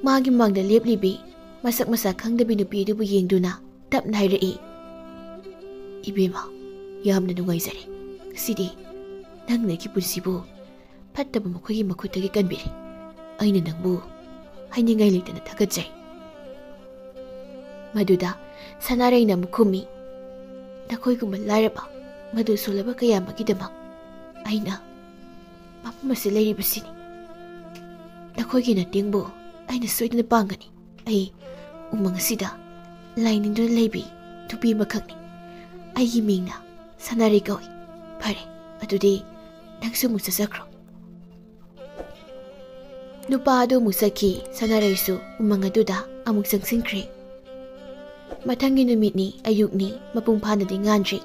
ꯃꯥꯒꯤ ꯃꯥꯡꯗ ꯂꯦꯞꯂꯤꯕꯤ ꯃꯁꯛ ꯃꯁꯥ ꯈꯪꯗꯕꯤ ꯅꯨꯄꯤ ꯑꯗꯨꯕꯨ ꯌꯦꯡꯗꯨꯅ ꯇꯞꯅ ꯍꯥꯏꯔꯛꯏ, "ꯏꯕꯦꯝꯃ, ꯌꯥꯝꯅ ꯅꯨꯡꯉꯥꯏꯖꯔꯦ꯫ ꯉꯁꯤꯗꯤ ꯅꯪꯅ ꯑꯩꯒꯤ ꯄꯨꯟꯁꯤꯕꯨ ꯐꯠꯇꯕ ꯃꯈꯣꯏꯒꯤ ꯃꯈꯨꯠꯇꯒꯤ ꯀꯟꯕꯤꯔꯦ꯫ ꯑꯩꯅ ꯅꯪꯕꯨ ꯍꯥꯏꯅꯤꯡꯉꯥꯏ ꯂꯩꯇꯅ ꯊꯥꯒꯠꯆꯩ꯫" ꯃꯗꯨꯗ ꯁꯅꯥꯔꯩꯅ ꯑꯃꯨꯛ ꯈꯨꯝꯃꯤ, "ꯅꯈꯣꯏꯒꯨꯝꯕ ꯂꯥꯏꯔꯕ, ꯃꯗꯨ ꯁꯣꯜꯂꯕ ꯀꯌꯥ ꯑꯃꯒꯤꯗꯃꯛ ꯑꯩꯅ ꯃꯐꯝ ꯑꯁꯤꯗ ꯂꯩꯔꯤꯕꯁꯤꯅꯤ꯫ ꯅꯈꯣꯏꯒꯤ ꯃꯇꯦꯡꯕꯨ ꯑꯩꯅ ꯁꯣꯏꯗꯅ ꯄꯥꯡꯒꯅꯤ꯫ ꯑꯩ ꯎꯃꯪ ꯑꯁꯤꯗ ꯂꯥꯏ ꯅꯤꯡꯗꯨꯅ ꯂꯩꯕꯤ ꯅꯨꯄꯤ ꯑꯃꯈꯛꯅꯤ꯫ ꯑꯩꯒꯤ ꯃꯤꯡꯅ ꯁꯅꯥꯔꯩ ꯀꯧꯏ꯫ ꯐꯔꯦ, ꯑꯗꯨꯗꯤ ꯅꯪꯁꯨ ꯑꯃꯨꯛ ꯆꯠꯆꯈ꯭ꯔꯣ꯫" ꯅꯨꯄꯥ ꯑꯗꯨ ꯑꯃꯨꯛ ꯆꯠꯈꯤ꯫ ꯁꯅꯥꯔꯩꯁꯨ ꯎꯃꯪ ꯑꯗꯨꯗ ꯑꯃꯨꯛ ꯆꯪꯁꯤꯟꯈ꯭ꯔꯦ꯫ ꯃꯊꯪꯒꯤ ꯅꯨꯃꯤꯠꯅꯤ, ꯑꯌꯨꯛꯅꯤ, ꯃꯄꯨꯡ ꯐꯥꯅꯗꯤ ꯉꯥꯟꯗ꯭ꯔꯤ꯫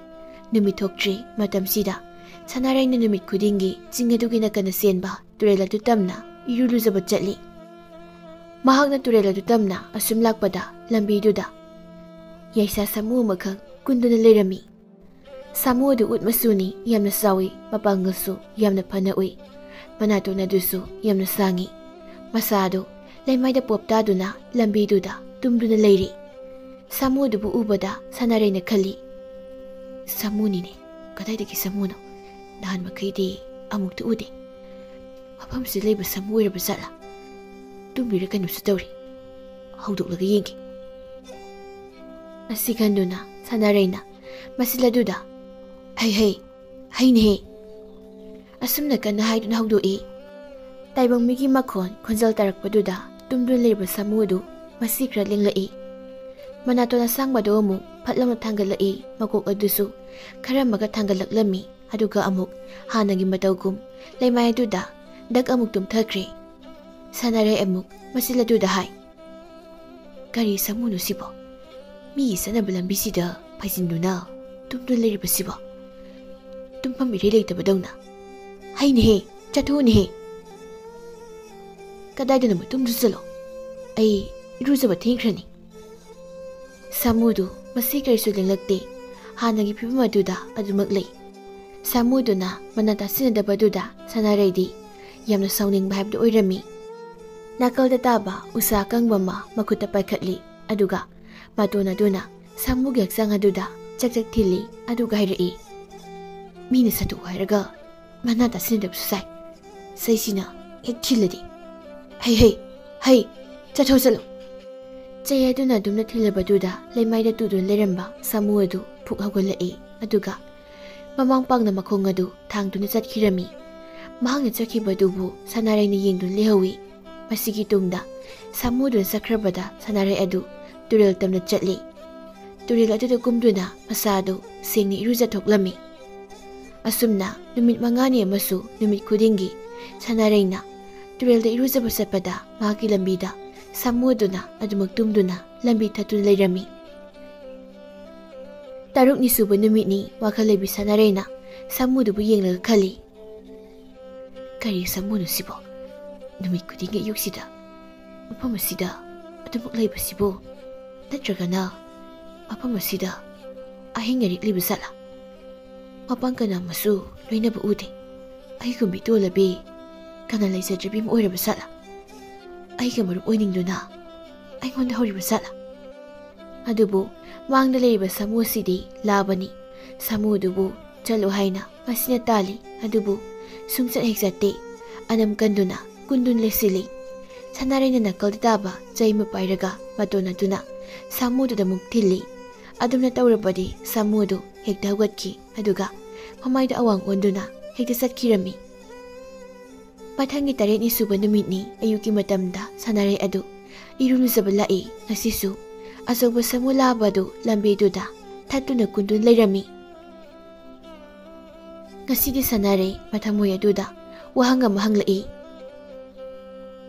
ꯅꯨꯃꯤꯠ ꯊꯣꯛꯇ꯭ꯔꯤ ꯃꯇꯝꯁꯤꯗ ꯁꯅꯥꯔꯩꯅ ꯅꯨꯃꯤꯠ ꯈꯨꯗꯤꯡꯒꯤ ꯆꯤꯡ ꯑꯗꯨꯒꯤ ꯅꯥꯀꯟꯗ ꯆꯦꯟꯕ ꯇꯨꯔꯦꯜ ꯑꯗꯨ ꯇꯝꯅ ꯏꯔꯨ ꯂꯨꯖꯕ ꯆꯠꯂꯤ꯫ ꯃꯍꯥꯛꯅ ꯇꯨꯔꯦꯜ ꯑꯗꯨ ꯇꯝꯅ ꯑꯁꯨꯝ ꯂꯥꯛꯄꯗ ꯂꯝꯕꯤꯗꯨꯗ ꯌꯥꯏꯁꯥ ꯁꯥꯃꯨ ꯑꯃꯈꯛ ꯀꯨꯟꯗꯨꯅ ꯂꯩꯔꯝꯃꯤ꯫ ꯁꯥꯃꯨ ꯑꯗꯨ ꯎꯠ ꯃꯆꯨꯅꯤ, ꯌꯥꯝꯅ ꯆꯥꯎꯏ, ꯃꯄꯥꯡꯒꯜꯁꯨ ꯌꯥꯝꯅ ꯐꯅ ꯎꯏ꯫ ꯃꯅꯥꯇꯣꯟ ꯑꯗꯨꯁꯨ ꯌꯥꯝꯅ ꯁꯥꯡꯏ꯫ ꯃꯁꯥ ꯑꯗꯨ ꯂꯩꯃꯥꯏꯗ ꯄꯣꯞ ꯇꯥꯗꯨꯅ ꯂꯝꯕꯤꯗꯨꯗ ꯇꯨꯝꯗꯨꯅ ꯂꯩꯔꯤ꯫ ꯁꯥꯃꯨ ꯑꯗꯨꯕꯨ ꯎꯕꯗ ꯁꯅꯥꯔꯩꯅ ꯈꯜꯂꯤ, "ꯁꯥꯃꯨꯅꯤꯅꯦ, ꯀꯗꯥꯏꯗꯒꯤ ꯁꯥꯃꯨꯅꯣ? ꯅꯍꯥꯟ ꯃꯈꯩꯗꯤ ꯑꯃꯨꯛꯇ ꯎꯗꯦ꯫ ꯃꯐꯝꯁꯤꯗ ꯂꯩꯕ ꯁꯥꯃꯨ ꯑꯣꯏꯔꯕ ꯖꯥꯠꯂꯥ? ꯇꯨꯝꯃꯤꯔ ꯀꯩꯅꯣꯝꯁꯨ ꯇꯧꯔꯤ꯫ ꯍꯧꯗꯣꯛꯂꯒ ꯌꯦꯡꯒꯦ꯫" ꯑꯁꯤ ꯈꯟꯗꯨꯅ ꯁꯅꯥꯔꯩꯅ ꯃꯁꯤꯜ ꯑꯗꯨꯗ, "ꯍꯩ, ꯍꯩ, ꯍꯩꯅꯦꯍꯦ!" ꯑꯁꯨꯝꯅ ꯀꯟꯅ ꯍꯥꯏꯗꯨꯅ ꯍꯧꯗꯣꯛꯏ꯫ ꯇꯥꯏꯕꯪ ꯃꯤꯒꯤ ꯃꯈꯣꯟ ꯈꯣꯟꯖꯦꯜ ꯇꯥꯔꯛꯄꯗꯨꯗ ꯇꯨꯝꯗꯨꯅ ꯂꯩꯔꯤꯕ ꯁꯥꯃꯨ ꯑꯗꯨ ꯃꯁꯤ ꯈꯔ ꯂꯦꯡꯂꯛꯏ꯫ ꯃꯅꯥꯇꯣꯟ ꯑꯁꯥꯡꯕꯗꯨ ꯑꯃꯨꯛ ꯐꯠ ꯂꯥꯎꯅ ꯊꯥꯡꯒꯠꯂꯛꯏ, ꯃꯀꯣꯛ ꯑꯗꯨꯁꯨ ꯈꯔ ꯑꯃꯒ ꯊꯥꯡꯒꯠꯂꯛꯂꯝꯃꯤ꯫ ꯑꯗꯨꯒ ꯑꯃꯨꯛ ꯍꯥꯟꯅꯒꯤ ꯃꯇꯧꯒꯨꯝ ꯂꯩꯃꯥꯏ ꯑꯗꯨꯗ ꯗꯛ ꯑꯃꯨꯛ ꯇꯨꯝꯊꯈ꯭ꯔꯦ꯫ ꯁꯅꯥꯔꯩ ꯑꯃꯨꯛ ꯃꯁꯤꯜ ꯑꯗꯨꯗ ꯍꯥꯏ, "ꯀꯔꯤ ꯁꯥꯃꯨꯅꯣ ꯁꯤꯕꯣ? ꯃꯤꯒꯤ ꯆꯠꯅꯕ ꯂꯝꯕꯤꯁꯤꯗ ꯐꯩꯖꯤꯟꯗꯨꯅ ꯇꯨꯝꯗꯨꯅ ꯂꯩꯔꯤꯕꯁꯤꯕꯣ? ꯇꯨꯝꯐꯝ ꯏꯔꯩ ꯂꯩꯇꯕꯗꯧꯅ꯫ ꯍꯩꯅꯦꯍꯦ, ꯆꯠꯊꯣꯛꯎꯅꯦꯍꯦ꯫ ꯀꯗꯥꯏꯗꯅꯣ ꯇꯨꯝꯗꯨ ꯆꯠꯂꯣ꯫ ꯑꯩ ꯏꯔꯨꯖꯕ ꯊꯦꯡꯈ꯭ꯔꯅꯤ꯫" ꯁꯥꯃꯨꯗꯨ ꯃꯁꯤ ꯀꯔꯤꯁꯨ ꯂꯦꯡꯂꯛꯇꯦ꯫ ꯍꯥꯟꯅꯒꯤ ꯐꯤꯕꯝ ꯑꯗꯨꯗ ꯑꯗꯨꯃꯛ ꯂꯩ꯫ ꯁꯥꯃꯨꯗꯨꯅ ꯃꯅꯥ ꯇꯥꯁꯤꯟꯅꯗꯕꯗꯨꯗ ꯁꯅꯥꯔꯩꯗꯤ ꯌꯥꯝꯅ ꯁꯥꯎꯅꯤꯡꯕ ꯍꯥꯏꯕꯗꯨ ꯑꯣꯏꯔꯝꯃꯤ꯫ ꯅꯥꯀꯜꯗ ꯇꯥꯕ ꯎꯁꯥ ꯑꯀꯪꯕ ꯑꯃ ꯃꯈꯨꯠꯇ ꯄꯥꯏꯈꯠꯂꯤ, ꯑꯗꯨꯒ ꯃꯇꯣꯟ ꯑꯗꯨꯅ ꯁꯥꯃꯨꯒꯤ ꯍꯛꯆꯥꯡ ꯑꯗꯨꯗ ꯆꯛ ꯆꯛ ꯊꯤꯜꯂꯤ, ꯑꯗꯨꯒ ꯍꯥꯏꯔꯛꯏ, "ꯃꯤꯅ ꯁꯠꯇꯣꯛꯎ ꯍꯥꯏꯔꯒ ꯃꯅꯥ ꯇꯥꯁꯤꯟꯅꯗꯕꯁꯨ ꯁꯥꯏ꯫ ꯆꯩꯁꯤꯅ ꯍꯦꯛ ꯊꯤꯜꯂꯗꯤ꯫ ꯍꯩ, ꯍꯩ, ꯍꯩ, ꯆꯠꯊꯣꯛ ꯆꯠꯂꯣ꯫" ꯆꯩ ꯑꯗꯨꯅ ꯑꯗꯨꯝꯅ ꯊꯤꯜꯂꯕꯗꯨꯗ ꯂꯩꯃꯥꯏꯗ ꯇꯨꯗꯨꯅ ꯂꯩꯔꯝꯕ ꯁꯥꯃꯨ ꯑꯗꯨ ꯐꯨꯛ ꯍꯧꯒꯠꯂꯛꯏ, ꯑꯗꯨꯒ ꯃꯃꯥꯡ ꯄꯥꯡꯅ ꯃꯈꯣꯡ ꯑꯗꯨ ꯊꯥꯡꯗꯨꯅ ꯆꯠꯈꯤꯔꯝꯃꯤ꯫ ꯃꯍꯥꯛꯅ ꯆꯠꯈꯤꯕꯗꯨꯕꯨ ꯁꯅꯥꯔꯩꯅ ꯌꯦꯡꯗꯨꯅ ꯂꯩꯍꯧꯏ꯫ ꯃꯁꯤꯒꯤ ꯇꯨꯡꯗ ꯁꯥꯃꯨꯗꯨꯅ ꯆꯠꯈ꯭ꯔꯕꯗ ꯁꯅꯥꯔꯩ ꯑꯗꯨ ꯇꯨꯔꯦꯜ ꯇꯝꯅ ꯆꯠꯂꯤ꯫ ꯇꯨꯔꯦꯜ ꯑꯗꯨꯗ ꯀꯨꯝꯗꯨꯅ ꯃꯁꯥ ꯑꯗꯨ ꯁꯦꯡꯅ ꯏꯔꯨꯖꯊꯣꯛꯂꯝꯃꯤ꯫ ꯑꯁꯨꯝꯅ ꯅꯨꯃꯤꯠ ꯃꯉꯥꯅꯤ ꯑꯃꯁꯨ ꯅꯨꯃꯤꯠ ꯈꯨꯗꯤꯡꯒꯤ ꯁꯅꯥꯔꯩꯅ ꯇꯨꯔꯦꯜꯗ ꯏꯔꯨꯖꯕ ꯆꯠꯄꯗ ꯃꯍꯥꯛꯀꯤ ꯂꯝꯕꯤꯗ ꯁꯥꯃꯨ ꯑꯗꯨꯅ ꯑꯗꯨꯃꯛ ꯇꯨꯝꯗꯨꯅ ꯂꯝꯕꯤ ꯊꯠꯇꯨꯅ ꯂꯩꯔꯝꯃꯤ꯫ ꯇꯔꯨꯛꯅꯤ ꯁꯨꯕ ꯅꯨꯃꯤꯠꯅꯤ꯫ ꯋꯥꯈꯜ ꯂꯩꯕꯤ ꯁꯅꯥꯔꯩꯅ ꯁꯥꯃꯨꯗꯨꯕꯨ ꯌꯦꯡꯂꯒ ꯈꯜꯂꯤ, "ꯀꯔꯤ ꯁꯥꯃꯨꯅꯣ ꯁꯤꯕꯣ? ꯅꯨꯃꯤꯠ ꯈꯨꯗꯤꯡꯒꯤ ꯑꯌꯨꯛꯁꯤꯗ ꯃꯐꯝ ꯑꯁꯤꯗ ꯑꯗꯨꯃꯛ ꯂꯩꯕꯁꯤꯕꯨ? ꯅꯠꯇ꯭ꯔꯒꯅ ꯃꯐꯝ ꯑꯁꯤꯗ ꯑꯍꯤꯡ ꯂꯦꯛꯂꯤꯕ ꯖꯥꯠꯂꯥ? ꯃꯄꯥꯡꯒꯜ ꯑꯃꯁꯨ ꯂꯣꯏꯅꯕ ꯎꯗꯦ꯫ ꯑꯩꯒꯨꯝꯕꯤ ꯇꯣꯜꯂꯕꯤ ꯀꯅꯥ ꯂꯩꯖꯗ꯭ꯔꯕꯤ ꯑꯃ ꯑꯣꯏꯔꯕ ꯖꯥꯠꯂꯥ? ꯑꯩꯒ ꯃꯔꯨꯞ ꯑꯣꯏꯅꯤꯡꯗꯨꯅ ꯑꯩꯉꯣꯟꯗ ꯍꯧꯔꯤꯕ ꯖꯥꯠꯂꯥ?" ꯑꯗꯨꯕꯨ ꯃꯥꯡꯗ ꯂꯩꯔꯤꯕ ꯁꯥꯃꯨ ꯑꯁꯤꯗꯤ ꯂꯥꯕꯅꯤ꯫ ꯁꯥꯃꯨ ꯑꯗꯨꯕꯨ ꯆꯠꯂꯨ ꯍꯥꯏꯅ ꯃꯁꯤꯅ ꯇꯥꯜꯂꯤ, ꯑꯗꯨꯕꯨ ꯁꯨꯡꯆꯠ ꯍꯦꯛ ꯆꯠꯇꯦ꯫ ꯑꯅꯝ ꯀꯟꯗꯨꯅ ꯀꯨꯟꯗꯨꯅ ꯂꯩꯁꯤꯜꯂꯤ꯫ ꯁꯅꯥꯔꯩꯅ ꯅꯥꯀꯜꯗ ꯇꯥꯕ ꯆꯩ ꯑꯃ ꯄꯥꯏꯔꯒ ꯃꯇꯣꯟ ꯑꯗꯨꯅ ꯁꯥꯃꯨꯗꯨꯗ ꯑꯃꯨꯛ ꯊꯤꯜꯂꯤ꯫ ꯑꯗꯨꯝꯅ ꯇꯧꯔꯕꯗꯤ ꯁꯥꯃꯨ ꯑꯗꯨ ꯍꯦꯛꯇ ꯍꯧꯒꯠꯈꯤ, ꯑꯗꯨꯒ ꯃꯃꯥꯏꯗ ꯑꯋꯥꯡ ꯑꯣꯟꯗꯨꯅ ꯍꯦꯛꯇ ꯆꯠꯈꯤꯔꯝꯃꯤ꯫ ꯃꯊꯪꯒꯤ ꯇꯔꯦꯠꯅꯤ ꯁꯨꯕ ꯅꯨꯃꯤꯠꯅꯤ꯫ ꯑꯌꯨꯛꯀꯤ ꯃꯇꯝꯗ ꯁꯅꯥꯔꯩ ꯑꯗꯨ ꯏꯔꯨ ꯂꯨꯖꯕ ꯂꯥꯛꯏ꯫ ꯉꯁꯤꯁꯨ ꯑꯆꯧꯕ ꯁꯥꯃꯨ ꯂꯥꯕ ꯑꯗꯨ ꯂꯝꯕꯤꯗꯨꯗ ꯊꯠꯇꯨꯅ ꯀꯨꯟꯗꯨꯅ ꯂꯩꯔꯝꯃꯤ꯫ ꯉꯁꯤꯗꯤ ꯁꯅꯥꯔꯩ ꯃꯊꯃꯣꯏ ꯑꯗꯨꯗ ꯋꯥꯍꯪ ꯑꯃ ꯍꯪꯂꯛꯏ,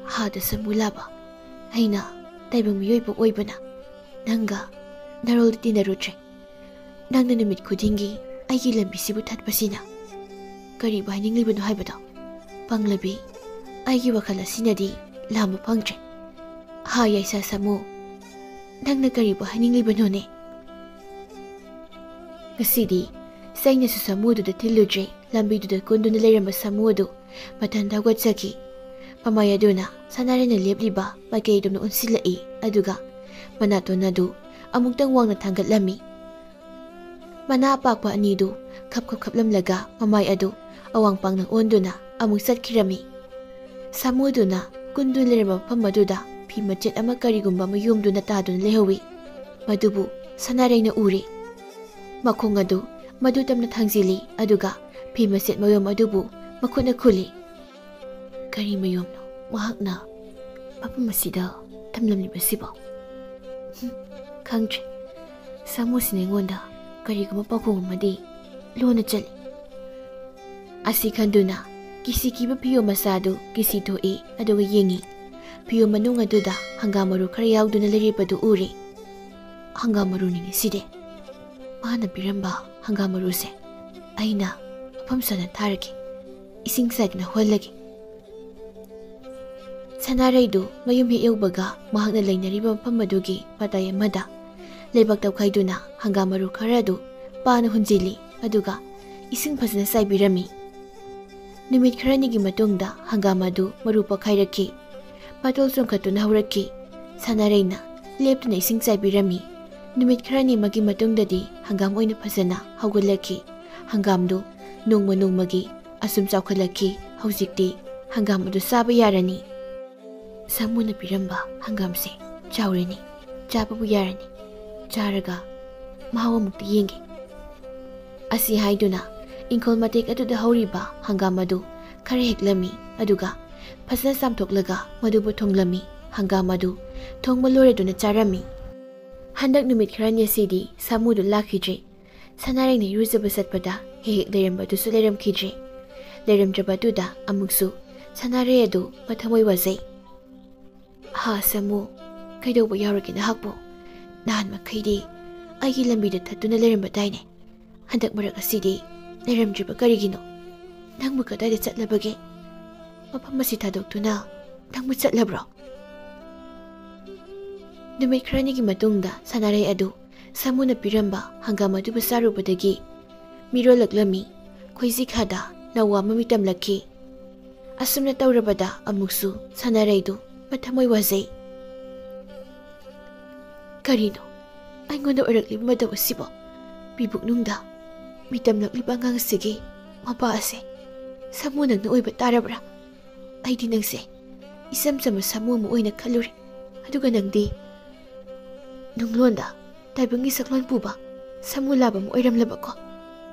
"ꯍꯥꯗ ꯁꯥꯃꯨ ꯂꯥꯕ, ꯑꯩꯅ ꯇꯥꯏꯕꯪ ꯃꯤꯑꯣꯏꯕ ꯑꯣꯏꯕꯅ ꯅꯪꯒ ꯅꯔꯣꯜꯗꯤ ꯇꯤꯟꯅꯔꯨꯗ꯭ꯔꯦ꯫ ꯅꯪꯅ ꯅꯨꯃꯤꯠ ꯈꯨꯗꯤꯡꯒꯤ ꯑꯩꯒꯤ ꯂꯝꯕꯤꯁꯤꯕꯨ ꯊꯠꯄꯁꯤꯅ ꯀꯔꯤꯕꯨ ꯍꯥꯏꯅꯤꯡꯂꯤꯕꯅꯣ ꯍꯥꯏꯕꯗꯣ ꯄꯪꯂꯕꯤ ꯑꯩꯒꯤ ꯋꯥꯈꯜ ꯑꯁꯤꯅꯗꯤ ꯂꯥꯝꯕ ꯐꯪꯗ꯭ꯔꯦ꯫ ꯍꯥ ꯌꯥꯏꯁꯥ ꯁꯥꯃꯨ, ꯅꯪꯅ ꯀꯔꯤꯕꯨ ꯍꯥꯏꯅꯤꯡꯂꯤꯕꯅꯣꯅꯦ?" ꯉꯁꯤꯗꯤ ꯆꯩꯅꯁꯨ ꯁꯥꯃꯨꯗꯨꯗ ꯊꯤꯜꯂꯨꯗ꯭ꯔꯦ꯫ ꯂꯝꯕꯤꯗꯨꯗ ꯀꯨꯟꯗꯨꯅ ꯂꯩꯔꯝꯕ ꯁꯥꯃꯨ ꯑꯗꯨ ꯃꯊꯟꯇ ꯍꯧꯒꯠꯆꯈꯤ꯫ ꯃꯃꯥꯏ ꯑꯗꯨꯅ ꯁꯅꯥꯔꯩꯅ ꯂꯦꯞꯂꯤꯕ ꯃꯥꯏꯀꯩ ꯑꯗꯣꯝꯗ ꯑꯣꯟꯁꯤꯜꯂꯛꯏ, ꯑꯗꯨꯒ ꯃꯅꯥꯇꯣꯟ ꯑꯗꯨ ꯑꯃꯨꯛꯇꯪ ꯋꯥꯡꯅ ꯊꯥꯡꯒꯠꯂꯝꯃꯤ꯫ ꯃꯅꯥ ꯑꯄꯥꯛꯄ ꯑꯅꯤꯗꯨ ꯈꯞ ꯈꯞ ꯈꯞꯂꯝꯂꯒ ꯃꯃꯥꯏ ꯑꯗꯨ ꯑꯋꯥꯡ ꯄꯥꯡꯅ ꯑꯣꯟꯗꯨꯅ ꯑꯃꯨꯛ ꯆꯠꯈꯤꯔꯝꯃꯤ꯫ ꯁꯥꯃꯨꯗꯨꯅ ꯀꯨꯟꯗꯨꯅ ꯂꯩꯔꯝꯕ ꯃꯐꯝ ꯑꯗꯨꯗ ꯐꯤ ꯃꯆꯦꯠ ꯑꯃ ꯀꯔꯤꯒꯨꯝꯕ ꯑꯃ ꯌꯣꯝꯗꯨꯅ ꯇꯥꯗꯨꯅ ꯂꯩꯍꯧꯏ꯫ ꯃꯗꯨꯕꯨ ꯁꯅꯥꯔꯩꯅ ꯎꯔꯦ꯫ ꯃꯈꯣꯡ ꯑꯗꯨ ꯃꯗꯨ ꯇꯝꯅ ꯊꯥꯡꯖꯤꯜꯂꯤ, ꯑꯗꯨꯒ ꯐꯤ ꯃꯆꯦꯠ ꯃꯌꯣꯝ ꯑꯗꯨꯕꯨ ꯃꯈꯨꯠꯅ ꯈꯨꯜꯂꯤ꯫ ꯀꯔꯤ ꯃꯌꯣꯝꯅꯣ ꯃꯍꯥꯛꯅ ꯃꯐꯝ ꯑꯁꯤꯗ ꯊꯝꯂꯝꯂꯤꯕꯁꯤꯕꯣ? ꯍꯨꯝ, ꯈꯪꯗ꯭ꯔꯦ꯫ ꯁꯥꯃꯨꯁꯤꯅ ꯑꯩꯉꯣꯟꯗ ꯀꯔꯤꯒꯨꯝꯕ ꯄꯥꯎꯈꯨꯝ ꯑꯃꯗꯤ ꯂꯣꯟꯅ ꯆꯠꯂꯤ꯫ ꯑꯁꯤ ꯈꯟꯗꯨꯅ ꯀꯤꯁꯤ ꯀꯤꯕ ꯐꯤꯌꯣꯝ ꯃꯆꯥꯗꯨ ꯀꯤꯁꯤ ꯊꯣꯛꯏ, ꯑꯗꯨꯒ ꯌꯦꯡꯏ꯫ ꯐꯤꯌꯣꯝ ꯃꯅꯨꯡ ꯑꯗꯨꯗ ꯍꯪꯒꯥꯝ ꯃꯔꯨ ꯈꯔ ꯌꯥꯎꯗꯨꯅ ꯂꯩꯔꯤꯕꯗꯨ ꯎꯔꯦ꯫ "ꯍꯪꯒꯥꯝ ꯃꯔꯨꯅꯤꯅꯦ ꯁꯤꯗꯤ꯫ ꯃꯥꯅ ꯄꯤꯔꯝꯕ ꯍꯪꯒꯥꯝ ꯃꯔꯨꯁꯦ꯫ ꯑꯩꯅ ꯃꯐꯝ ꯆꯥꯅ ꯊꯥꯔꯒꯦ꯫ ꯏꯁꯤꯡ ꯆꯥꯏꯗꯅ ꯍꯣꯜꯂꯒꯦ꯫" ꯁꯅꯥꯔꯩꯗꯨ ꯃꯌꯨꯝ ꯍꯦꯛ ꯌꯧꯕꯒ, ꯃꯍꯥꯛꯅ ꯂꯩꯅꯔꯤꯕ ꯃꯐꯝ ꯑꯗꯨꯒꯤ ꯃꯇꯥꯏ ꯑꯃꯗ ꯂꯩꯕꯥꯛ ꯇꯧꯈꯥꯏꯗꯨꯅ ꯍꯪꯒꯥꯝ ꯃꯔꯨ ꯈꯔ ꯑꯗꯨ ꯄꯥꯅ ꯍꯨꯟꯖꯤꯜꯂꯤ, ꯑꯗꯨꯒ ꯏꯁꯤꯡ ꯐꯖꯅ ꯆꯥꯏꯕꯤꯔꯝꯃꯤ꯫ ꯅꯨꯃꯤꯠ ꯈꯔꯅꯤꯒꯤ ꯃꯇꯨꯡꯗ ꯍꯪꯒꯥꯝ ꯑꯗꯨ ꯃꯔꯨ ꯄꯣꯛꯈꯥꯏꯔꯛꯈꯤ꯫ ꯄꯥꯇꯣꯜ ꯆꯣꯡꯈꯠꯇꯨꯅ ꯍꯧꯔꯛꯈꯤ꯫ ꯁꯅꯥꯔꯩꯅ ꯂꯦꯞꯇꯅ ꯏꯁꯤꯡ ꯆꯥꯏꯕꯤꯔꯝꯃꯤ꯫ ꯅꯨꯃꯤꯠ ꯈꯔꯅꯤꯃꯛꯀꯤ ꯃꯇꯨꯡꯗꯗꯤ ꯍꯪꯒꯥꯝ ꯑꯣꯏꯅ ꯐꯖꯅ ꯍꯧꯒꯠꯂꯛꯈꯤ꯫ ꯍꯪꯒꯥꯝꯗꯨ ꯅꯣꯡꯃ ꯅꯣꯡꯃꯒꯤ ꯑꯁꯨꯝ ꯆꯥꯎꯈꯠꯂꯛꯈꯤ꯫ ꯍꯧꯖꯤꯛꯇꯤ ꯍꯪꯒꯥꯝ ꯑꯗꯨ ꯆꯥꯕ ꯌꯥꯔꯅꯤ꯫ "ꯁꯥꯃꯨꯅ ꯄꯤꯔꯝꯕ ꯍꯪꯒꯥꯝꯁꯦ ꯆꯥꯎꯔꯦꯅꯦ, ꯆꯥꯕꯕꯨ ꯌꯥꯔꯅꯤ꯫ ꯆꯥꯔꯒ ꯃꯍꯥꯎ ꯑꯃꯨꯛꯇ ꯌꯦꯡꯒꯦ꯫" ꯑꯁꯤ ꯍꯥꯏꯗꯨꯅ ꯏꯪꯈꯣꯜ ꯃꯇꯦꯛ ꯑꯗꯨꯗ ꯍꯧꯔꯤꯕ ꯍꯪꯒꯥꯝ ꯑꯗꯨ ꯈꯔ ꯍꯦꯛꯂꯝꯃꯤ, ꯑꯗꯨꯒ ꯐꯖꯅ ꯆꯥꯝꯊꯣꯛꯂꯒ ꯃꯗꯨꯕꯨ ꯊꯣꯡꯂꯝꯃꯤ꯫ ꯍꯪꯒꯥꯝ ꯑꯗꯨ ꯊꯣꯡꯕ ꯂꯣꯏꯔꯗꯨꯅ ꯆꯥꯔꯝꯃꯤ꯫ ꯍꯟꯗꯛ ꯅꯨꯃꯤꯠ ꯈꯔꯅꯤ ꯑꯁꯤꯗꯤ ꯁꯥꯃꯨꯗꯨ ꯂꯥꯛꯈꯤꯗ꯭ꯔꯦ꯫ ꯁꯅꯥꯔꯩꯅ ꯏꯔꯨꯖꯕ ꯆꯠꯄꯗ ꯍꯦꯛ ꯍꯦꯛ ꯂꯩꯔꯝꯕꯗꯨꯁꯨ ꯂꯩꯔꯝꯈꯤꯗ꯭ꯔꯦ꯫ ꯂꯩꯔꯝꯗ꯭ꯔꯕ ꯑꯗꯨꯗ ꯑꯃꯨꯛꯁꯨ ꯁꯅꯥꯔꯩ ꯑꯗꯨ ꯃꯊꯃꯣꯏ ꯋꯥꯖꯩ꯫ "ꯍꯥ ꯁꯥꯃꯨ, ꯀꯩꯗꯧꯕ ꯌꯥꯎꯔꯒꯦ ꯅꯍꯥꯛꯄꯨ? ꯅꯍꯥꯟ ꯃꯈꯩꯗꯤ ꯑꯩꯒꯤ ꯂꯝꯕꯤꯗ ꯊꯠꯇꯨꯅ ꯂꯩꯔꯝꯕꯗꯥꯏꯅꯦ? ꯍꯟꯗꯛ ꯃꯔꯛ ꯑꯁꯤꯗꯤ ꯂꯩꯔꯝꯗ꯭ꯔꯤꯕ ꯀꯔꯤꯒꯤꯅꯣ? ꯅꯪꯕꯨ ꯀꯗꯥꯏꯗ ꯆꯠꯂꯕꯒꯦ? ꯃꯐꯝ ꯑꯁꯤ ꯊꯥꯗꯣꯛꯇꯨꯅ ꯅꯪꯕꯨ ꯆꯠꯂꯕ꯭ꯔꯣ?" ꯅꯨꯃꯤꯠ ꯈꯔꯅꯤꯒꯤ ꯃꯇꯨꯡꯗ ꯁꯅꯥꯔꯩ ꯑꯗꯨ ꯁꯥꯃꯨꯅ ꯄꯤꯔꯝꯕ ꯍꯪꯒꯥꯝ ꯑꯗꯨꯕꯨ ꯆꯥꯔꯨꯕꯗꯒꯤ ꯃꯤꯔꯣꯜꯂꯛꯂꯝꯃꯤ꯫ ꯈꯣꯏꯖꯤꯈꯥꯗ ꯅꯧꯋꯥ ꯑꯃ ꯃꯤꯇꯝꯂꯛꯈꯤ꯫ ꯑꯁꯨꯝꯅ ꯇꯧꯔꯕꯗ ꯑꯃꯨꯛꯁꯨ ꯁꯅꯥꯔꯩꯗꯨ ꯃꯊꯃꯣꯏ ꯋꯥꯖꯩ꯫ "ꯀꯔꯤꯅꯣ ꯑꯩꯉꯣꯟꯗ ꯑꯣꯏꯔꯛꯂꯤꯕ ꯃꯇꯧ ꯑꯁꯤꯕꯣ? ꯃꯤꯕꯨꯛꯅꯨꯡꯗ ꯃꯤꯇꯝꯂꯛꯂꯤꯕ ꯑꯉꯥꯡ ꯑꯁꯤꯒꯤ ꯃꯄꯥ ꯑꯁꯦ ꯁꯥꯃꯨ ꯅꯪꯅ ꯑꯣꯏꯕ ꯇꯥꯔꯕ꯭ꯔꯥ? ꯑꯩꯗꯤ ꯅꯪꯁꯦ ꯏꯆꯝ ꯆꯝꯕ ꯁꯥꯃꯨ ꯑꯃ ꯑꯣꯏꯅ ꯈꯜꯂꯨꯔꯦ, ꯑꯗꯨꯒ ꯅꯪꯗꯤ ꯅꯨꯡꯂꯣꯟꯗ ꯇꯥꯏꯕꯪꯒꯤ ꯁꯛꯂꯣꯟ ꯄꯨꯕ ꯁꯥꯃꯨ ꯂꯥꯕ ꯑꯃ ꯑꯣꯏꯔꯝꯂꯕꯀꯣ꯫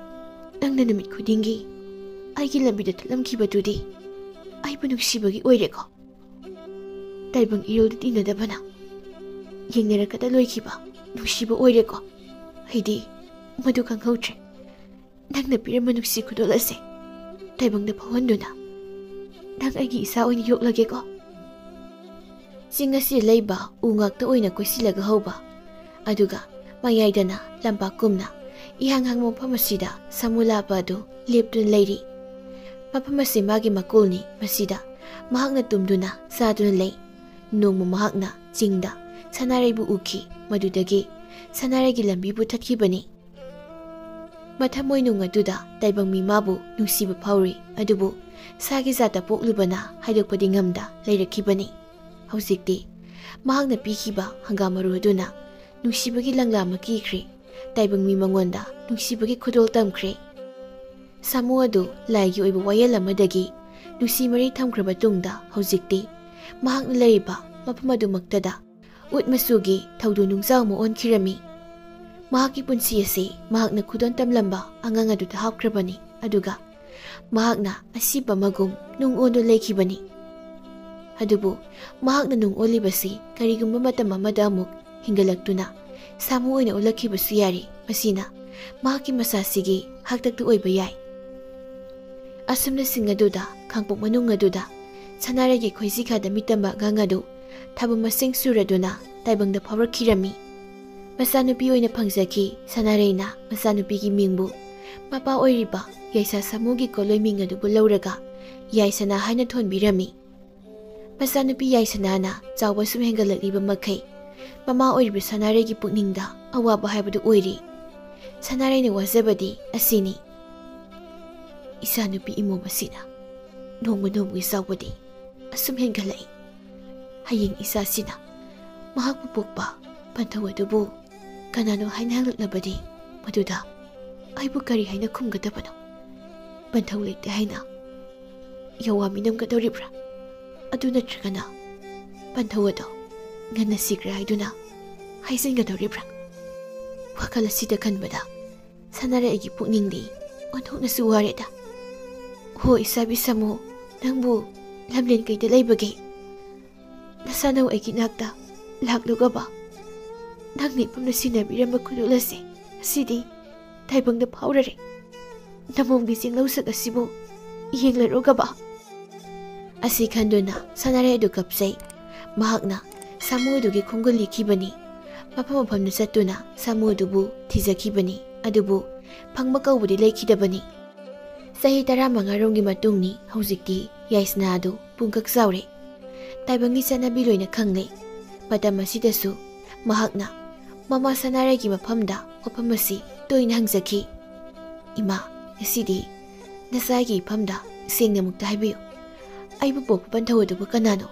ꯅꯪꯅ ꯅꯨꯃꯤꯠ ꯈꯨꯗꯤꯡꯒꯤ ꯑꯩꯒꯤ ꯂꯝꯕꯤꯗ ꯊꯠꯂꯝꯈꯤꯕꯗꯨꯗꯤ ꯑꯩꯕꯨ ꯅꯨꯡꯁꯤꯕꯒꯤ ꯑꯣꯏꯔꯦꯀꯣ꯫ ꯇꯥꯏꯕꯪ ꯏꯔꯣꯜꯗ ꯇꯤꯟꯅꯗꯕꯅ ꯌꯦꯡꯅꯔꯛꯀꯗ ꯂꯣꯏꯈꯤꯕ ꯅꯨꯡꯁꯤꯕ ꯑꯣꯏꯔꯦꯀꯣ꯫ ꯑꯩꯗꯤ ꯃꯗꯨ ꯈꯪꯍꯧꯗ꯭ꯔꯦ꯫ ꯅꯪꯅ ꯄꯤꯔꯝꯕ ꯅꯨꯡꯁꯤ ꯈꯨꯗꯣꯜ ꯑꯁꯦ ꯇꯥꯏꯕꯪꯗ ꯐꯥꯎꯍꯟꯗꯨꯅ ꯅꯪ ꯑꯩꯒꯤ ꯏꯆꯥ ꯑꯣꯏꯅ ꯌꯣꯛꯂꯒꯦꯀꯣ꯫ ꯆꯤꯡ ꯑꯁꯤꯗ ꯂꯩꯕ ꯎ ꯉꯥꯛꯇ ꯑꯣꯏꯅ ꯀꯣꯏꯁꯤꯜꯂꯒ ꯍꯧꯕ, ꯑꯗꯨꯒ ꯃꯌꯥꯏꯗꯅ ꯂꯝꯄꯥꯛꯀꯨꯝꯅ ꯏꯍꯥꯡ ꯍꯥꯡꯕ ꯃꯐꯝ ꯑꯁꯤꯗ ꯁꯥꯃꯨ ꯂꯥꯛꯄ ꯑꯗꯨ ꯂꯦꯞꯇꯨꯅ ꯂꯩꯔꯤ꯫ ꯃꯐꯝ ꯑꯁꯤ ꯃꯥꯒꯤ ꯃꯀꯣꯜꯅꯤ꯫ ꯃꯁꯤꯗ ꯃꯍꯥꯛꯅ ꯇꯨꯝꯗꯨꯅ ꯆꯥꯗꯨꯅ ꯂꯩ꯫ ꯅꯣꯡꯃ ꯃꯍꯥꯛꯅ ꯆꯤꯡꯗ ꯁꯅꯥꯔꯩꯕꯨ ꯎꯈꯤ꯫ ꯃꯗꯨꯗꯒꯤ ꯁꯅꯥꯔꯩꯒꯤ ꯂꯝꯕꯤꯕꯨ ꯊꯠꯈꯤꯕꯅꯤ꯫ ꯃꯊꯃꯣꯏꯅꯨꯡ ꯑꯗꯨꯗ ꯇꯥꯏꯕꯪ ꯃꯤ ꯃꯥꯕꯨ ꯅꯨꯡꯁꯤꯕ ꯐꯥꯎꯔꯤ, ꯑꯗꯨꯕꯨ ꯁꯥꯒꯤ ꯖꯥꯠꯇ ꯄꯣꯛꯂꯨꯕꯅ ꯍꯥꯏꯗꯣꯛꯄꯗꯤ ꯉꯝꯗ ꯂꯩꯔꯛꯈꯤꯕꯅꯤ꯫ ꯍꯧꯖꯤꯛꯇꯤ ꯃꯍꯥꯛꯅ ꯄꯤꯈꯤꯕ ꯍꯪꯒꯥꯝ ꯃꯔꯨ ꯑꯗꯨꯅ ꯅꯨꯡꯁꯤꯕꯒꯤ ꯂꯪꯂꯥ ꯑꯃ ꯀꯤꯈ꯭ꯔꯦ꯫ ꯇꯥꯏꯕꯪ ꯃꯤ ꯃꯉꯣꯟꯗ ꯅꯨꯡꯁꯤꯕꯒꯤ ꯈꯨꯗꯣꯜ ꯇꯝꯈ꯭ꯔꯦ꯫ ꯁꯥꯃꯨ ꯑꯗꯨ ꯂꯥꯏꯒꯤ ꯑꯣꯏꯕ ꯋꯥꯌꯦꯜ ꯑꯃꯗꯒꯤ ꯅꯨꯡꯁꯤ ꯃꯔꯤ ꯊꯝꯈ꯭ꯔꯕ ꯇꯨꯡꯗ, ꯍꯧꯖꯤꯛꯇꯤ ꯃꯍꯥꯛꯅ ꯂꯩꯔꯤꯕ ꯃꯐꯝ ꯑꯗꯨꯃꯛꯇꯗ ꯎꯠ ꯃꯆꯨꯒꯤ ꯊꯧꯗꯣ ꯅꯨꯡꯖꯥꯎ ꯑꯃ ꯑꯣꯟꯈꯤꯔꯝꯃꯤ꯫ ꯃꯍꯥꯛꯀꯤ ꯄꯨꯟꯁꯤ ꯑꯁꯤ ꯃꯍꯥꯛꯅ ꯈꯨꯗꯣꯜ ꯇꯝꯂꯝꯕ ꯑꯉꯥꯡ ꯑꯗꯨꯗ ꯍꯥꯞꯈ꯭ꯔꯕꯅꯤ, ꯑꯗꯨꯒ ꯃꯍꯥꯛꯅ ꯑꯁꯤꯕ ꯑꯃꯒꯨꯝ ꯅꯨꯡ ꯑꯣꯟꯗꯨꯅ ꯂꯩꯈꯤꯕꯅꯤ꯫ ꯑꯗꯨꯕꯨ ꯃꯍꯥꯛꯅ ꯅꯨꯡ ꯑꯣꯜꯂꯤꯕꯁꯤ ꯀꯔꯤꯒꯨꯝꯕ ꯃꯇꯝ ꯑꯃꯗ ꯑꯃꯨꯛ ꯍꯤꯡꯒꯠꯂꯛꯇꯨꯅ ꯁꯥꯃꯨ ꯑꯣꯏꯅ ꯑꯣꯜꯂꯛꯈꯤꯕꯁꯨ ꯌꯥꯔꯤ꯫ ꯃꯁꯤꯅ ꯃꯍꯥꯛꯀꯤ ꯃꯁꯥꯁꯤꯒꯤ ꯍꯥꯛꯇꯛꯇ ꯑꯣꯏꯕ ꯌꯥꯏ꯫ ꯑꯁꯨꯝꯅ ꯆꯤꯡ ꯑꯗꯨꯗ, ꯈꯥꯡꯄꯣꯛ ꯃꯅꯨꯡ ꯑꯗꯨꯗ, ꯁꯅꯥꯔꯩꯒꯤ ꯈꯣꯏꯖꯤꯈꯥꯗ ꯃꯤꯠꯇꯝꯕ ꯑꯉꯥꯡ ꯑꯗꯨ ꯊꯥꯕꯜ ꯃꯁꯤꯡ ꯁꯨꯔꯗꯨꯅ ꯇꯥꯏꯕꯪꯗ ꯐꯥꯎꯔꯛꯈꯤꯔꯝꯃꯤ꯫ ꯃꯆꯥꯅꯨꯄꯤ ꯑꯣꯏꯅ ꯐꯪꯖꯈꯤ꯫ ꯁꯅꯥꯔꯩꯅ ꯃꯆꯥꯅꯨꯄꯤꯒꯤ ꯃꯤꯡꯕꯨ ꯃꯄꯥ ꯑꯣꯏꯔꯤꯕ ꯌꯥꯏꯁꯥ ꯁꯥꯃꯨꯒꯤ ꯀꯣꯂꯣꯏ ꯃꯤꯡ ꯑꯗꯨꯕꯨ ꯂꯧꯔꯒ ꯌꯥꯏꯁꯅꯥ ꯍꯥꯏꯅ ꯊꯣꯟꯕꯤꯔꯝꯃꯤ꯫ ꯃꯆꯥꯅꯨꯄꯤ ꯌꯥꯏꯁꯅꯥꯅ ꯆꯥꯎꯕ ꯁꯨꯝ ꯍꯦꯟꯒꯠꯂꯛꯂꯤꯕ ꯃꯈꯩ ꯃꯃꯥ ꯑꯣꯏꯔꯤꯕ ꯁꯅꯥꯔꯩꯒꯤ ꯄꯨꯛꯅꯤꯡꯗ ꯑꯋꯥꯕ ꯍꯥꯏꯕꯗꯨ ꯑꯣꯏꯔꯤ꯫ ꯁꯅꯥꯔꯩꯅ ꯋꯥꯖꯕꯗꯤ ꯑꯁꯤꯅꯤ꯫ ꯏꯆꯥꯅꯨꯄꯤ ꯏꯃꯣꯝ ꯑꯁꯤꯅ ꯅꯣꯡꯃ ꯅꯣꯡꯃꯒꯤ ꯆꯥꯎꯕꯗꯤ ꯑꯁꯨꯝ ꯍꯦꯟꯒꯠꯂꯛꯏ꯫ ꯍꯌꯦꯡ ꯏꯆꯥꯁꯤꯅ ꯃꯍꯥꯛꯄꯨ ꯄꯣꯛꯄ ꯄꯟꯊꯧ ꯑꯗꯨꯕꯨ ꯀꯅꯥꯅꯣ ꯍꯥꯏꯅ ꯍꯪꯂꯛꯂꯕꯗꯤ ꯃꯗꯨꯗ ꯑꯩꯕꯨ ꯀꯔꯤ ꯍꯥꯏꯅ ꯈꯨꯝꯒꯗꯕꯅꯣ? ꯄꯟꯊꯧ ꯂꯩꯇꯦ ꯍꯥꯏꯅ ꯌꯧꯋꯥ ꯃꯤꯅꯝꯒꯗꯧꯔꯤꯕ꯭ꯔꯥ? ꯑꯗꯨ ꯅꯠꯇ꯭ꯔꯒꯅ ꯄꯟꯊꯧ ꯑꯗꯣ ꯉꯟꯅ ꯁꯤꯈ꯭ꯔꯦ ꯍꯥꯏꯗꯨꯅ ꯍꯥꯏꯖꯤꯟꯒꯗꯧꯔꯤꯕ꯭ꯔꯥ? ꯋꯥꯈꯜ ꯑꯁꯤꯗ ꯈꯟꯕꯗ ꯁꯅꯥꯔꯩ ꯑꯩꯒꯤ ꯄꯨꯛꯅꯤꯡꯗꯤ ꯑꯣꯟꯊꯣꯛꯅꯁꯨ ꯋꯥꯔꯦꯗ꯫ ꯍꯣ ꯏꯆꯥꯕꯤ ꯁꯥꯃꯨ, ꯅꯪꯕꯨ ꯂꯝꯂꯦꯟ ꯀꯩꯗ ꯂꯩꯕꯒꯦ? ꯅꯁꯥꯅꯧ ꯑꯩꯒꯤ ꯅꯥꯛꯇ ꯂꯥꯛꯂꯨꯒꯕ? ꯅꯪꯅ ꯏꯄꯨꯝꯅ ꯁꯤꯟꯅꯕꯤꯔꯝꯕ ꯈꯨꯗꯣꯜ ꯑꯁꯤ ꯉꯁꯤꯗꯤ ꯇꯥꯏꯕꯪꯗ ꯐꯥꯎꯔꯔꯦ꯫ ꯅꯃꯣꯝꯒꯤ ꯆꯤꯡꯂꯧꯁꯛ ꯑꯁꯤꯕꯨ ꯌꯦꯡꯂꯔꯨꯒꯕ? ꯑꯁꯤ ꯈꯟꯗꯨꯅ ꯁꯥꯟꯅꯔꯩ ꯑꯗꯨ ꯀꯞꯆꯩ꯫ ꯃꯍꯥꯛꯅ ꯁꯥꯃꯨ ꯑꯗꯨꯒꯤ ꯈꯣꯡꯒꯨꯜ ꯂꯤꯈꯤꯕꯅꯤ꯫ ꯃꯐꯝ ꯃꯐꯝꯗ ꯆꯠꯇꯨꯅ ꯁꯥꯃꯨ ꯑꯗꯨꯕꯨ ꯊꯤꯖꯈꯤꯕꯅꯤ꯫ ꯑꯗꯨꯕꯨ ꯐꯪꯕ ꯀꯧꯕꯗꯤ ꯂꯩꯈꯤꯗꯕꯅꯤ꯫ ꯆꯍꯤ ꯇꯔꯥꯃꯉꯥ ꯔꯣꯝꯒꯤ ꯃꯇꯨꯡꯅꯤ꯫ ꯍꯧꯖꯤꯛꯇꯤ ꯌꯥꯏꯁꯅꯥ ꯑꯗꯨ ꯄꯨꯡꯀꯛ ꯆꯥꯎꯔꯦ꯫ ꯇꯥꯏꯕꯪꯒꯤ ꯆꯠꯅꯕꯤ ꯂꯣꯏꯅ ꯈꯪꯂꯦ꯫ ꯃꯇꯝ ꯑꯁꯤꯗꯁꯨ ꯃꯍꯥꯛꯅ ꯃꯃꯥ ꯁꯅꯥꯔꯩꯒꯤ ꯃꯐꯝꯗ ꯋꯥꯐꯝ ꯑꯁꯤ ꯇꯣꯏꯅ ꯍꯪꯖꯈꯤ꯫ "ꯏꯃꯥ, ꯉꯁꯤꯗꯤ ꯅꯆꯥꯒꯤ ꯏꯐꯝꯗ ꯁꯦꯡꯅ ꯑꯃꯨꯛꯇ ꯍꯥꯏꯕꯤꯌꯨ꯫ ꯑꯩꯕꯨ ꯄꯣꯛꯄ ꯄꯟꯊꯧ ꯑꯗꯨꯕꯨ ꯀꯅꯥꯅꯣ?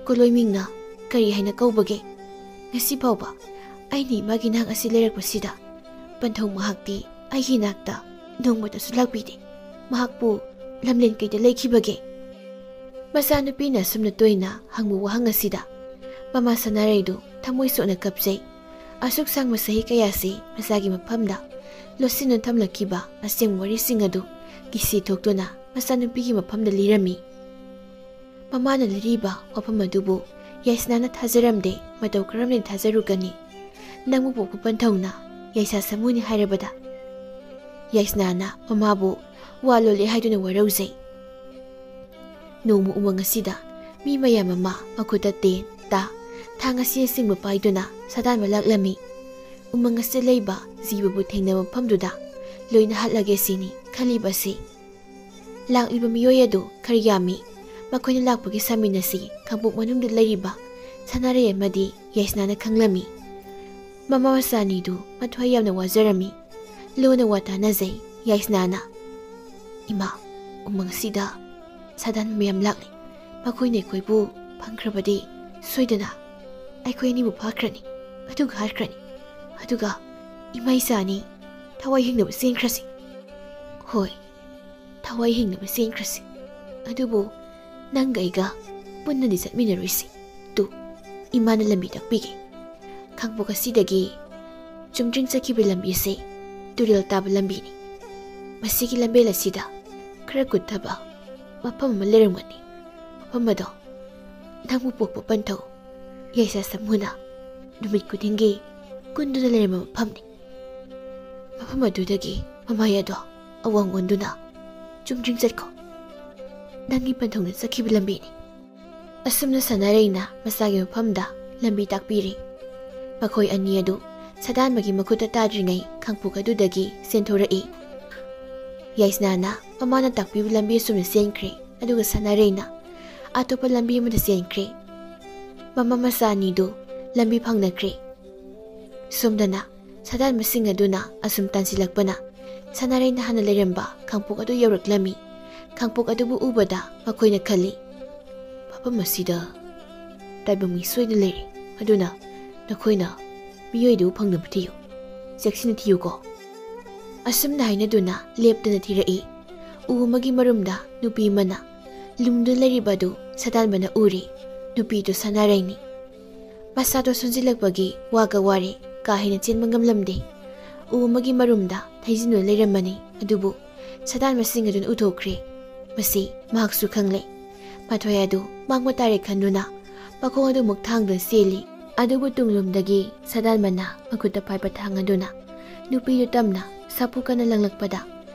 ꯀꯣꯂꯣꯏ ꯃꯤꯡꯅ ꯀꯔꯤ ꯍꯥꯏꯅ ꯀꯧꯕꯒꯦ? ꯉꯁꯤ ꯐꯥꯎꯕ ꯑꯩꯅ ꯏꯃꯥꯒꯤ ꯅꯍꯥꯛ ꯑꯁꯤ ꯂꯩꯔꯛꯄꯁꯤꯗ ꯄꯟꯊꯧ ꯃꯍꯥꯛꯇꯤ ꯑꯩꯒꯤ ꯏꯅꯥꯛꯇ ꯅꯣꯡꯃꯇꯁꯨ ꯂꯥꯛꯄꯤꯗꯦ꯫ ꯃꯍꯥꯛꯄꯨ ꯂꯝꯂꯦꯟ ꯀꯩꯗ ꯂꯩꯈꯤꯕꯒꯦ?" ꯃꯆꯥꯅꯨꯄꯤꯅ ꯑꯁꯨꯝꯅ ꯇꯣꯏꯅ ꯍꯪꯕ ꯋꯥꯍꯪ ꯑꯁꯤꯗ ꯃꯃꯥ ꯁꯅꯥꯔꯩꯗꯨ ꯊꯃꯣꯏ ꯁꯣꯛꯅ ꯀꯞꯆꯩ꯫ ꯑꯁꯨꯛ ꯁꯥꯡꯕ ꯆꯍꯤ ꯀꯌꯥꯁꯤ ꯃꯆꯥꯒꯤ ꯃꯐꯝꯗ ꯂꯣꯠꯁꯤꯟꯅ ꯊꯝꯂꯛꯈꯤꯕ ꯑꯁꯦꯡꯕ ꯋꯥꯔꯤꯁꯤꯡ ꯑꯗꯨ ꯀꯤꯁꯤ ꯊꯣꯛꯇꯨꯅ ꯃꯆꯥꯅꯨꯄꯤꯒꯤ ꯃꯐꯝꯗ ꯂꯤꯔꯝꯃꯤ꯫ ꯃꯃꯥꯅ ꯂꯤꯔꯤꯕ ꯋꯥꯐꯝ ꯑꯗꯨꯕꯨ ꯌꯥꯏꯁꯅꯥꯅ ꯊꯥꯖꯔꯝꯗꯦ꯫ ꯃꯇꯧ ꯀꯔꯝꯅ ꯊꯥꯖꯔꯨꯒꯅꯤ? ꯅꯪꯕꯨ ꯄꯣꯛꯄ ꯄꯟꯊꯧꯅ ꯌꯥꯏꯁꯥ ꯁꯥꯃꯨꯅꯤ ꯍꯥꯏꯔꯕꯗ꯫ ꯌꯥꯏꯁꯅꯥꯅ ꯃꯃꯥꯕꯨ ꯋꯥ ꯂꯣꯜꯂꯦ ꯍꯥꯏꯗꯨꯅ ꯋꯥꯔꯧꯖꯩ꯫ ꯅꯣꯡꯃ ꯎꯃꯪ ꯑꯁꯤꯗ ꯃꯤ ꯃꯌꯥꯝ ꯑꯃ ꯃꯈꯨꯠꯇ ꯇꯦꯟ, ꯇꯥ, ꯊꯥꯡ ꯑꯁꯤꯅꯆꯤꯡꯕ ꯄꯥꯏꯗꯨꯅ ꯁꯥꯗꯥꯟꯕ ꯂꯥꯛꯂꯝꯃꯤ꯫ ꯎꯃꯪ ꯑꯁꯤꯗ ꯂꯩꯕ ꯖꯤꯕꯕꯨ ꯊꯦꯡꯅꯕ ꯃꯐꯝꯗꯨꯗ ꯂꯣꯏꯅ ꯍꯥꯠꯂꯒꯦ ꯁꯤꯅꯤ ꯈꯜꯂꯤꯕꯁꯤ꯫ ꯂꯥꯛꯂꯤꯕ ꯃꯤꯑꯣꯏ ꯑꯗꯨ ꯈꯔ ꯌꯥꯝꯃꯤ꯫ ꯃꯈꯣꯏꯅ ꯂꯥꯛꯄꯒꯤ ꯁꯃꯤꯟ ꯑꯁꯤ ꯀꯥꯡꯄꯣꯛ ꯃꯅꯨꯡꯗ ꯂꯩꯔꯤꯕ ꯁꯅꯥꯔꯩ ꯑꯃꯗꯤ ꯌꯥꯏꯁꯅꯥꯅ ꯈꯪꯂꯝꯃꯤ꯫ ꯃꯃꯥ ꯃꯆꯥ ꯑꯅꯤꯗꯨ ꯃꯊ꯭ꯋꯥꯏ ꯌꯥꯝꯅ ꯋꯥꯖꯔꯝꯃꯤ꯫ ꯂꯣꯟꯅ ꯋꯥ ꯇꯥꯅꯖꯩ꯫ ꯌꯥꯏꯁꯅꯥꯅ, "ꯏꯃꯥ, ꯎꯃꯪ ꯑꯁꯤꯗ ꯁꯥꯗꯥꯟ ꯃꯌꯥꯝ ꯂꯥꯛꯂꯤ꯫ ꯃꯈꯣꯏꯅ ꯑꯩꯈꯣꯏꯕꯨ ꯐꯪꯈ꯭ꯔꯕꯗꯤ ꯁꯣꯏꯗꯅ ꯑꯩꯈꯣꯏ ꯑꯅꯤꯕꯨ ꯐꯥꯈ꯭ꯔꯅꯤ, ꯑꯗꯨꯒ ꯍꯥꯠꯈ꯭ꯔꯅꯤ꯫ ꯑꯗꯨꯒ ꯏꯃꯥ ꯏꯆꯥ ꯑꯅꯤ ꯊꯋꯥꯏ ꯍꯤꯡꯅꯕ ꯆꯦꯟꯈ꯭ꯔꯁꯤ꯫ ꯍꯣꯏ, ꯊꯋꯥꯏ ꯍꯤꯡꯅꯕ ꯆꯦꯟꯈ꯭ꯔꯁꯤ꯫ ꯑꯗꯨꯕꯨ ꯅꯪꯒ ꯑꯩꯒ ꯄꯨꯟꯅꯗꯤ ꯆꯠꯃꯤꯟꯅꯔꯣꯏꯁꯤ꯫ ꯇꯨ, ꯏꯃꯥꯅ ꯂꯝꯕꯤ ꯇꯥꯛꯄꯤꯒꯦ꯫ ꯈꯥꯡꯄꯣꯛ ꯑꯁꯤꯗꯒꯤ ꯆꯨꯝꯗ꯭ꯔꯤꯡ ꯆꯠꯈꯤꯕ ꯂꯝꯕꯤ ꯑꯁꯤ ꯇꯨꯔꯦꯜ ꯇꯥꯕ ꯂꯝꯕꯤꯅꯤ꯫ ꯃꯁꯤꯒꯤ ꯂꯝꯕꯦꯜ ꯑꯁꯤꯗ ꯈꯔ ꯀꯨꯠꯊꯕ ꯃꯐꯝ ꯑꯃ ꯂꯩꯔꯝꯒꯅꯤ꯫ ꯃꯐꯝ ꯑꯗꯣ ꯅꯪꯕꯨ ꯄꯣꯛꯄ ꯄꯟꯊꯧ ꯌꯥꯏꯁꯥ ꯁꯥꯃꯨꯅ ꯅꯨꯃꯤꯠ ꯈꯨꯗꯤꯡꯒꯤ ꯀꯨꯟꯗꯨꯅ ꯂꯩꯔꯝꯕ ꯃꯐꯝꯅꯤ꯫ ꯃꯐꯝ ꯑꯗꯨꯗꯒꯤ ꯃꯃꯥꯏ ꯑꯗꯣ ꯑꯋꯥꯡ ꯑꯣꯟꯗꯨꯅ ꯆꯨꯝꯗ꯭ꯔꯤꯡ ꯆꯠꯈꯣ꯫ ꯅꯪꯒꯤ ꯄꯟꯊꯨꯡꯗ ꯆꯠꯈꯤꯕ ꯂꯝꯕꯤꯅꯤ꯫ ꯑꯁꯨꯝꯅ ꯁꯅꯥꯔꯩꯅ ꯃꯆꯥꯒꯤ ꯃꯐꯝꯗ ꯂꯝꯕꯤ ꯇꯥꯛꯄꯤꯔꯤ꯫ ꯃꯈꯣꯏ ꯑꯅꯤ ꯑꯗꯨ ꯁꯥꯗꯥꯟꯕꯒꯤ ꯃꯈꯨꯠꯇ ꯇꯥꯗ꯭ꯔꯤꯉꯩ ꯈꯥꯡꯄꯣꯛ ꯑꯗꯨꯗꯒꯤ ꯆꯦꯟꯊꯣꯔꯛꯏ꯫ ꯌꯥꯏꯁꯅꯥꯅ ꯃꯃꯥꯅ ꯇꯥꯛꯄꯤꯕ ꯂꯝꯕꯤ ꯑꯁꯨꯝꯅ ꯆꯦꯟꯈ꯭ꯔꯦ, ꯑꯗꯨꯒ ꯁꯅꯥꯔꯩꯅ ꯑꯇꯣꯞꯄ ꯂꯝꯕꯤ ꯑꯃꯗ ꯆꯦꯟꯈ꯭ꯔꯦ꯫ ꯃꯃꯥ ꯃꯆꯥ ꯑꯅꯤꯗꯨ ꯂꯝꯕꯤ ꯐꯪꯅꯈ꯭ꯔꯦ꯫ ꯁꯣꯝꯗꯅ ꯁꯥꯗꯥꯟꯕꯁꯤꯡ ꯑꯗꯨꯅ ꯑꯁꯨꯝ ꯇꯥꯟꯁꯤꯜꯂꯛꯄꯅ ꯁꯅꯥꯔꯩꯅ ꯍꯥꯟꯅ ꯂꯩꯔꯝꯕ ꯈꯥꯡꯄꯣꯛ ꯑꯗꯨ ꯌꯧꯔꯛꯂꯝꯃꯤ꯫ ꯈꯥꯡꯄꯣꯛ ꯑꯗꯨꯕꯨ ꯎꯕꯗ ꯃꯈꯣꯏꯅ ꯈꯜꯂꯤ, "ꯃꯐꯝ ꯑꯁꯤꯗ ꯇꯥꯏꯕꯪ ꯃꯤ ꯁꯣꯏꯗꯅ ꯂꯩꯔꯦ, ꯑꯗꯨꯅ ꯅꯈꯣꯏꯅ ꯃꯤꯑꯣꯏꯗꯨꯕꯨ ꯐꯪꯅꯕ ꯊꯤꯌꯨ, ꯆꯦꯛꯁꯤꯟꯅ ꯊꯤꯌꯨꯀꯣ"꯫ ꯑꯁꯨꯝꯅ ꯍꯥꯏꯅꯗꯨꯅ ꯂꯦꯞꯇꯅ ꯊꯤꯔꯛꯏ꯫ ꯎ ꯑꯃꯒꯤ ꯃꯔꯨꯝꯗ ꯅꯨꯄꯤ ꯑꯃꯅ ꯂꯨꯝꯗꯨꯅ ꯂꯩꯔꯤꯕ ꯑꯗꯨ ꯁꯥꯗꯥꯟꯕꯅ ꯎꯔꯦ꯫ ꯅꯨꯄꯤꯗꯨ ꯁꯅꯥꯔꯩꯅꯤ꯫ ꯃꯁꯥꯗꯣ ꯁꯣꯟꯖꯤꯜꯂꯛꯄꯒꯤ ꯋꯥꯒ ꯋꯥꯔꯦ, ꯀꯥ ꯍꯦꯟꯅ ꯆꯦꯟꯕ ꯉꯝꯂꯝꯗꯦ꯫ ꯎ ꯑꯃꯒꯤ ꯃꯔꯨꯝꯗ ꯊꯩꯖꯤꯟꯗꯨꯅ ꯂꯩꯔꯝꯃꯅꯤ, ꯑꯗꯨꯕꯨ ꯁꯥꯗꯥꯟꯕꯁꯤꯡ ꯑꯗꯨꯅ ꯎꯊꯣꯛꯈ꯭ꯔꯦ꯫ ꯃꯁꯤ ꯃꯍꯥꯛꯁꯨ ꯈꯪꯂꯦ꯫ ꯃꯊ꯭ꯋꯥꯏ ꯑꯗꯨ ꯃꯥꯡꯕ ꯇꯥꯔꯦ ꯈꯟꯗꯨꯅ ꯃꯈꯣꯡ ꯑꯗꯨꯃꯛ ꯊꯥꯡꯗꯨꯅ ꯆꯦꯜꯂꯤ꯫ ꯑꯗꯨꯕꯨ ꯇꯨꯡꯂꯣꯝꯗꯒꯤ ꯁꯥꯗꯥꯟꯕꯅ ꯃꯈꯨꯠꯇ ꯄꯥꯏꯕ ꯊꯥꯡ ꯑꯗꯨꯅ ꯅꯨꯄꯤꯗꯨ ꯇꯝꯅ ꯁꯥꯐꯨ ꯀꯟꯅ ꯂꯪꯂꯛꯄꯗ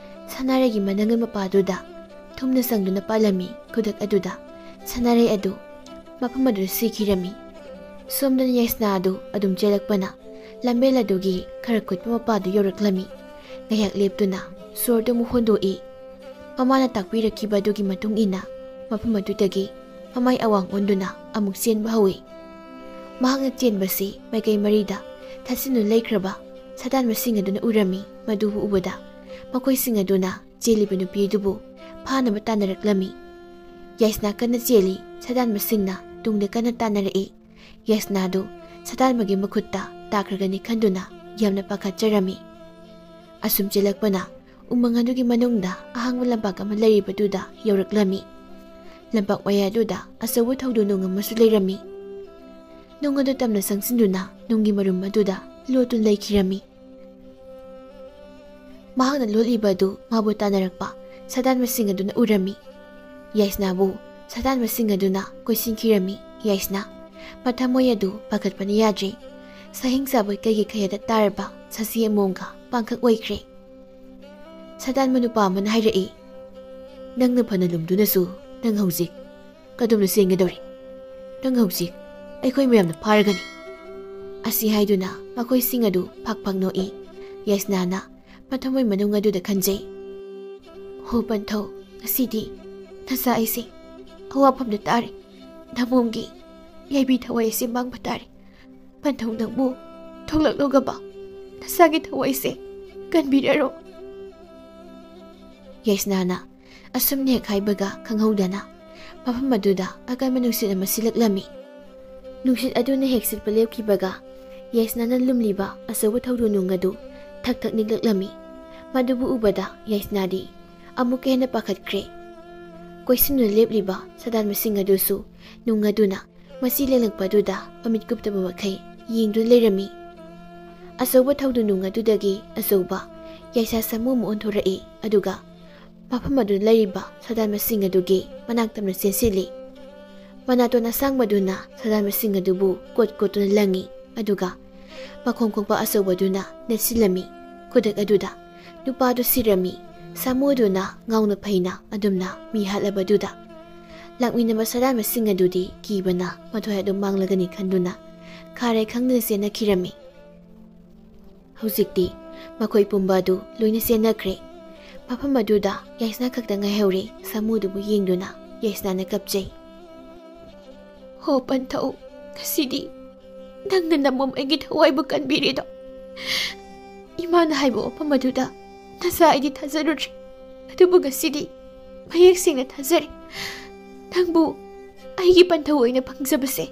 ꯁꯅꯥꯔꯩꯒꯤ ꯃꯅꯪꯒꯟ ꯃꯄꯥꯗꯨꯗ ꯊꯨꯝꯅ ꯆꯪꯗꯨꯅ ꯄꯥꯜꯂꯝꯃꯤ꯫ ꯈꯨꯗꯛ ꯑꯗꯨꯗ ꯁꯅꯥꯔꯩ ꯑꯗꯨ ꯃꯐꯝ ꯑꯗꯨꯗ ꯁꯤꯈꯤꯔꯝꯃꯤ꯫ ꯁꯣꯝꯗꯅ ꯌꯥꯏꯁꯅꯥ ꯑꯗꯨ ꯑꯗꯨꯝ ꯆꯦꯜꯂꯛꯄꯅ ꯂꯝꯕꯦꯜ ꯑꯗꯨꯒꯤ ꯈꯔ ꯀꯨꯠꯄ ꯃꯄꯥꯗꯨ ꯌꯧꯔꯛꯂꯝꯃꯤ꯫ ꯉꯥꯏꯍꯥꯛ ꯂꯦꯞꯇꯨꯅ ꯁꯣꯔꯗꯨ ꯑꯃꯨꯛ ꯍꯣꯟꯗꯣꯛꯏ꯫ ꯃꯃꯥꯅ ꯇꯥꯛꯄꯤꯔꯛꯈꯤꯕ ꯑꯗꯨꯒꯤ ꯃꯇꯨꯡ ꯏꯟꯅ ꯃꯐꯝ ꯑꯗꯨꯗꯒꯤ ꯃꯃꯥꯏ ꯑꯋꯥꯡ ꯑꯣꯟꯗꯨꯅ ꯑꯃꯨꯛ ꯆꯦꯟꯕ ꯍꯧꯏ꯫ ꯃꯍꯥꯛꯅ ꯆꯦꯟꯕꯁꯤ ꯃꯥꯏꯀꯩ ꯃꯔꯤꯗ ꯊꯠꯆꯤꯟꯗꯨꯅ ꯂꯩꯈ꯭ꯔꯕ ꯁꯥꯗꯥꯟꯕꯁꯤꯡ ꯑꯗꯨꯅ ꯎꯔꯝꯃꯤ꯫ ꯃꯗꯨꯕꯨ ꯎꯕꯗ ꯃꯈꯣꯏꯁꯤꯡ ꯑꯗꯨꯅ ꯆꯦꯜꯂꯤꯕ ꯅꯨꯄꯤ ꯑꯗꯨꯕꯨ ꯐꯥꯅꯕ ꯇꯥꯟꯅꯔꯛꯂꯝꯃꯤ꯫ ꯌꯥꯏꯁꯅꯥ ꯀꯟꯅ ꯆꯦꯜꯂꯤ, ꯁꯥꯗꯥꯟꯕꯁꯤꯡꯅ ꯇꯨꯡꯗ ꯀꯟꯅ ꯇꯥꯟꯅꯔꯛꯏ꯫ ꯌꯥꯏꯁꯅꯥꯗꯨ ꯁꯥꯗꯥꯟꯕꯒꯤ ꯃꯈꯨꯠꯇ ꯇꯥꯈ꯭ꯔꯒꯅꯤ ꯈꯟꯗꯨꯅ ꯌꯥꯝꯅ ꯄꯥꯈꯠꯆꯔꯝꯃꯤ꯫ ꯑꯁꯨꯝ ꯆꯦꯜꯂꯛꯄꯅ ꯎꯃꯪ ꯑꯗꯨꯒꯤ ꯃꯅꯨꯡꯗ ꯑꯍꯥꯡꯕ ꯂꯝꯄꯥꯛ ꯑꯃ ꯂꯩꯔꯤꯕꯗꯨꯗ ꯌꯧꯔꯛꯂꯝꯃꯤ꯫ ꯂꯝꯄꯥꯛ ꯃꯌꯥꯏ ꯑꯗꯨꯗ ꯑꯆꯧꯕ ꯊꯧꯗꯣ ꯅꯨꯡ ꯑꯃꯁꯨ ꯂꯩꯔꯝꯃꯤ꯫ ꯅꯨꯡ ꯑꯗꯨ ꯇꯝꯅ ꯆꯪꯁꯤꯟꯗꯨꯅ ꯅꯨꯡꯒꯤ ꯃꯔꯨꯝ ꯑꯗꯨꯗ ꯂꯣꯠꯇꯨꯅ ꯂꯩꯈꯤꯔꯝꯃꯤ꯫ ꯃꯍꯥꯛꯅ ꯂꯣꯠꯂꯤꯕ ꯑꯗꯨ ꯃꯥꯕꯨ ꯇꯥꯟꯅꯔꯛꯄ ꯁꯥꯗꯥꯟꯕꯁꯤꯡ ꯑꯗꯨꯅ ꯎꯔꯝꯃꯤ꯫ ꯌꯥꯏꯁꯅꯥꯕꯨ ꯁꯥꯗꯥꯟꯕꯁꯤꯡ ꯑꯗꯨꯅ ꯀꯣꯏꯁꯤꯟꯈꯤꯔꯝꯃꯤ꯫ ꯌꯥꯏꯁꯅꯥ ꯃꯊꯃꯣꯏ ꯑꯗꯨ ꯄꯥꯈꯠꯄꯅ ꯌꯥꯗ꯭ꯔꯦ꯫ ꯁꯥꯍꯤꯡ ꯆꯥꯕ ꯀꯩꯒꯤ ꯈꯌꯥꯗ ꯇꯥꯔꯕ ꯁꯥꯁꯤ ꯑꯃꯣꯝꯒ ꯄꯥꯡꯈꯛ ꯑꯣꯏꯈ꯭ꯔꯦ꯫ ꯁꯥꯗꯥꯟꯕ ꯅꯨꯄꯥ ꯑꯃꯅ ꯍꯥꯏꯔꯛꯏ, "ꯅꯪꯅ ꯐꯅ ꯂꯨꯝꯗꯨꯅꯁꯨ "ꯅꯪ ꯍꯧꯖꯤꯛ ꯀꯗꯣꯝꯗ ꯆꯦꯟꯒꯗꯧꯔꯤ? ꯅꯪ ꯍꯧꯖꯤꯛ ꯑꯩꯈꯣꯏ ꯃꯌꯥꯝꯅ ꯐꯥꯔꯒꯅꯤ!" ꯑꯁꯤ ꯍꯥꯏꯗꯨꯅ ꯃꯈꯣꯏꯁꯤꯡ ꯑꯗꯨ ꯐꯛ ꯐꯛ ꯅꯣꯛꯏ꯫ ꯌꯥꯏꯁꯅꯥꯅ ꯃꯊꯃꯣꯏ ꯃꯅꯨꯡ ꯑꯗꯨꯗ ꯈꯟꯖꯩ, "ꯍꯣ ꯄꯟꯊꯧ, ꯉꯁꯤꯗꯤ ꯅꯆꯥ ꯑꯩꯁꯦ ꯑꯋꯥꯐꯝꯗ ꯇꯥꯔꯦ꯫ ꯅꯃꯣꯝꯒꯤ ꯌꯥꯏꯕꯤ ꯊꯋꯥꯏ ꯑꯁꯤ ꯃꯥꯡꯕ ꯇꯥꯔꯦ꯫ ꯄꯟꯊꯧ, ꯅꯪꯕꯨ ꯊꯣꯛꯂꯛꯂꯣꯒꯕ, ꯅꯁꯥꯒꯤ ꯊꯋꯥꯏꯁꯦ ꯀꯟꯕꯤꯔꯔꯣ꯫" ꯌꯥꯏꯁꯅꯥꯅ ꯑꯁꯨꯝꯅ ꯍꯦꯛ ꯍꯥꯏꯕꯒ ꯈꯪꯍꯧꯗꯅ ꯃꯐꯝ ꯑꯗꯨꯗ ꯑꯀꯟꯕ ꯅꯨꯡꯁꯤꯠ ꯑꯃ ꯁꯤꯜꯂꯛꯂꯝꯃꯤ꯫ ꯅꯨꯡꯁꯤꯠ ꯑꯗꯨꯅ ꯍꯦꯛ ꯁꯤꯠꯄ ꯂꯦꯞꯈꯤꯕꯒ ꯌꯥꯏꯁꯅꯥꯅ ꯂꯨꯝꯂꯤꯕ ꯑꯆꯧꯕ ꯊꯧꯗꯣ ꯅꯨꯡ ꯑꯗꯨ ꯊꯛ ꯊꯛ ꯅꯤꯛꯂꯛꯂꯝꯃꯤ꯫ ꯃꯗꯨꯕꯨ ꯎꯕꯗ ꯌꯥꯏꯁꯅꯥꯗꯤ ꯑꯃꯨꯛꯀ ꯍꯦꯟꯅ ꯄꯥꯈꯠꯈ꯭ꯔꯦ꯫ ꯀꯣꯏꯁꯤꯟꯗꯨꯅ ꯂꯦꯞꯂꯤꯕ ꯁꯥꯗꯥꯟꯕꯁꯤꯡ ꯑꯗꯨꯁꯨ ꯅꯨꯡ ꯑꯗꯨꯅ ꯃꯆꯤ ꯂꯦꯡꯂꯛꯄ ꯑꯗꯨꯗ ꯃꯃꯤꯠ ꯀꯨꯞꯇꯕ ꯃꯈꯩ ꯌꯦꯡꯗꯨꯅ ꯂꯩꯔꯝꯃꯤ꯫ ꯑꯆꯧꯕ ꯊꯧꯗꯨ ꯅꯨꯡ ꯑꯗꯨꯗꯒꯤ ꯑꯆꯧꯕ ꯌꯥꯏꯁꯥ ꯁꯥꯃꯨ ꯑꯃ ꯑꯣꯟꯊꯣꯔꯛꯏ, ꯑꯗꯨꯒ ꯃꯐꯝ ꯑꯗꯨꯗ ꯂꯩꯔꯤꯕ ꯁꯥꯗꯥꯟꯕꯁꯤꯡ ꯑꯗꯨꯒꯤ ꯃꯅꯥꯛ ꯇꯝꯅ ꯆꯦꯟꯁꯤꯜꯂꯤ꯫ ꯃꯅꯥꯇꯣꯟ ꯑꯁꯥꯡꯕꯗꯨꯅ ꯁꯥꯗꯥꯟꯕꯁꯤꯡ ꯑꯗꯨꯕꯨ ꯀꯣꯠ ꯀꯣꯠꯇꯨꯅ ꯂꯪꯉꯤ, ꯑꯗꯨꯒ ꯃꯈꯣꯡ ꯈꯣꯡꯕ ꯑꯆꯧꯕꯗꯨꯅ ꯅꯦꯠꯁꯤꯜꯂꯝꯃꯤ꯫ ꯈꯨꯗꯛ ꯑꯗꯨꯗ ꯅꯨꯄꯥꯗꯨ ꯁꯤꯔꯝꯃꯤ꯫ ꯁꯥꯃꯨ ꯑꯗꯨꯅ ꯉꯥꯎꯅ ꯐꯩꯅ ꯑꯗꯨꯝꯅ ꯃꯤ ꯍꯥꯠꯂꯕꯗꯨꯗ ꯂꯥꯛꯃꯤꯟꯅꯕ ꯁꯥꯗꯥꯟꯕꯁꯤꯡ ꯑꯗꯨꯗꯤ ꯀꯤꯕꯅ ꯃꯊ꯭ꯋꯥꯏ ꯑꯗꯨꯝ ꯃꯥꯡꯂꯒꯅꯤ ꯈꯟꯗꯨꯅ ꯈꯥꯔꯦ ꯈꯪꯗꯅ ꯆꯦꯟꯅꯈꯤꯔꯝꯃꯤ꯫ ꯍꯧꯖꯤꯛꯇꯤ ꯃꯈꯣꯏ ꯄꯨꯝꯕ ꯑꯗꯨ ꯂꯣꯏꯅ ꯆꯦꯟꯅꯈ꯭ꯔꯦ꯫ ꯃꯐꯝ ꯑꯗꯨꯗ ꯌꯥꯏꯁꯅꯥ ꯈꯛꯇ ꯉꯥꯏꯍꯧꯔꯦ꯫ ꯁꯥꯃꯨꯗꯨꯕꯨ ꯌꯦꯡꯗꯨꯅ ꯌꯥꯏꯁꯅꯥꯅ ꯀꯞꯆꯩ꯫ "ꯍꯣ ꯄꯟꯊꯧ, ꯉꯁꯤꯗꯤ ꯅꯪꯅ ꯅꯃꯣꯝ ꯑꯩꯒꯤ ꯊꯋꯥꯏꯕꯨ ꯀꯟꯕꯤꯔꯤꯗꯣ꯫ ꯏꯃꯥꯅ ꯍꯥꯏꯕ ꯋꯥꯐꯝ ꯑꯗꯨꯗ ꯅꯆꯥ ꯑꯩꯗꯤ ꯊꯥꯖꯔꯨꯗ꯭ꯔꯦ, ꯑꯗꯨꯕꯨ ꯉꯁꯤꯗꯤ ꯃꯌꯦꯛ ꯁꯦꯡꯅ ꯊꯥꯖꯔꯦ꯫ ꯅꯪꯕꯨ ꯑꯩꯒꯤ ꯄꯟꯊꯧ ꯑꯣꯏꯅ ꯐꯪꯖꯕꯁꯦ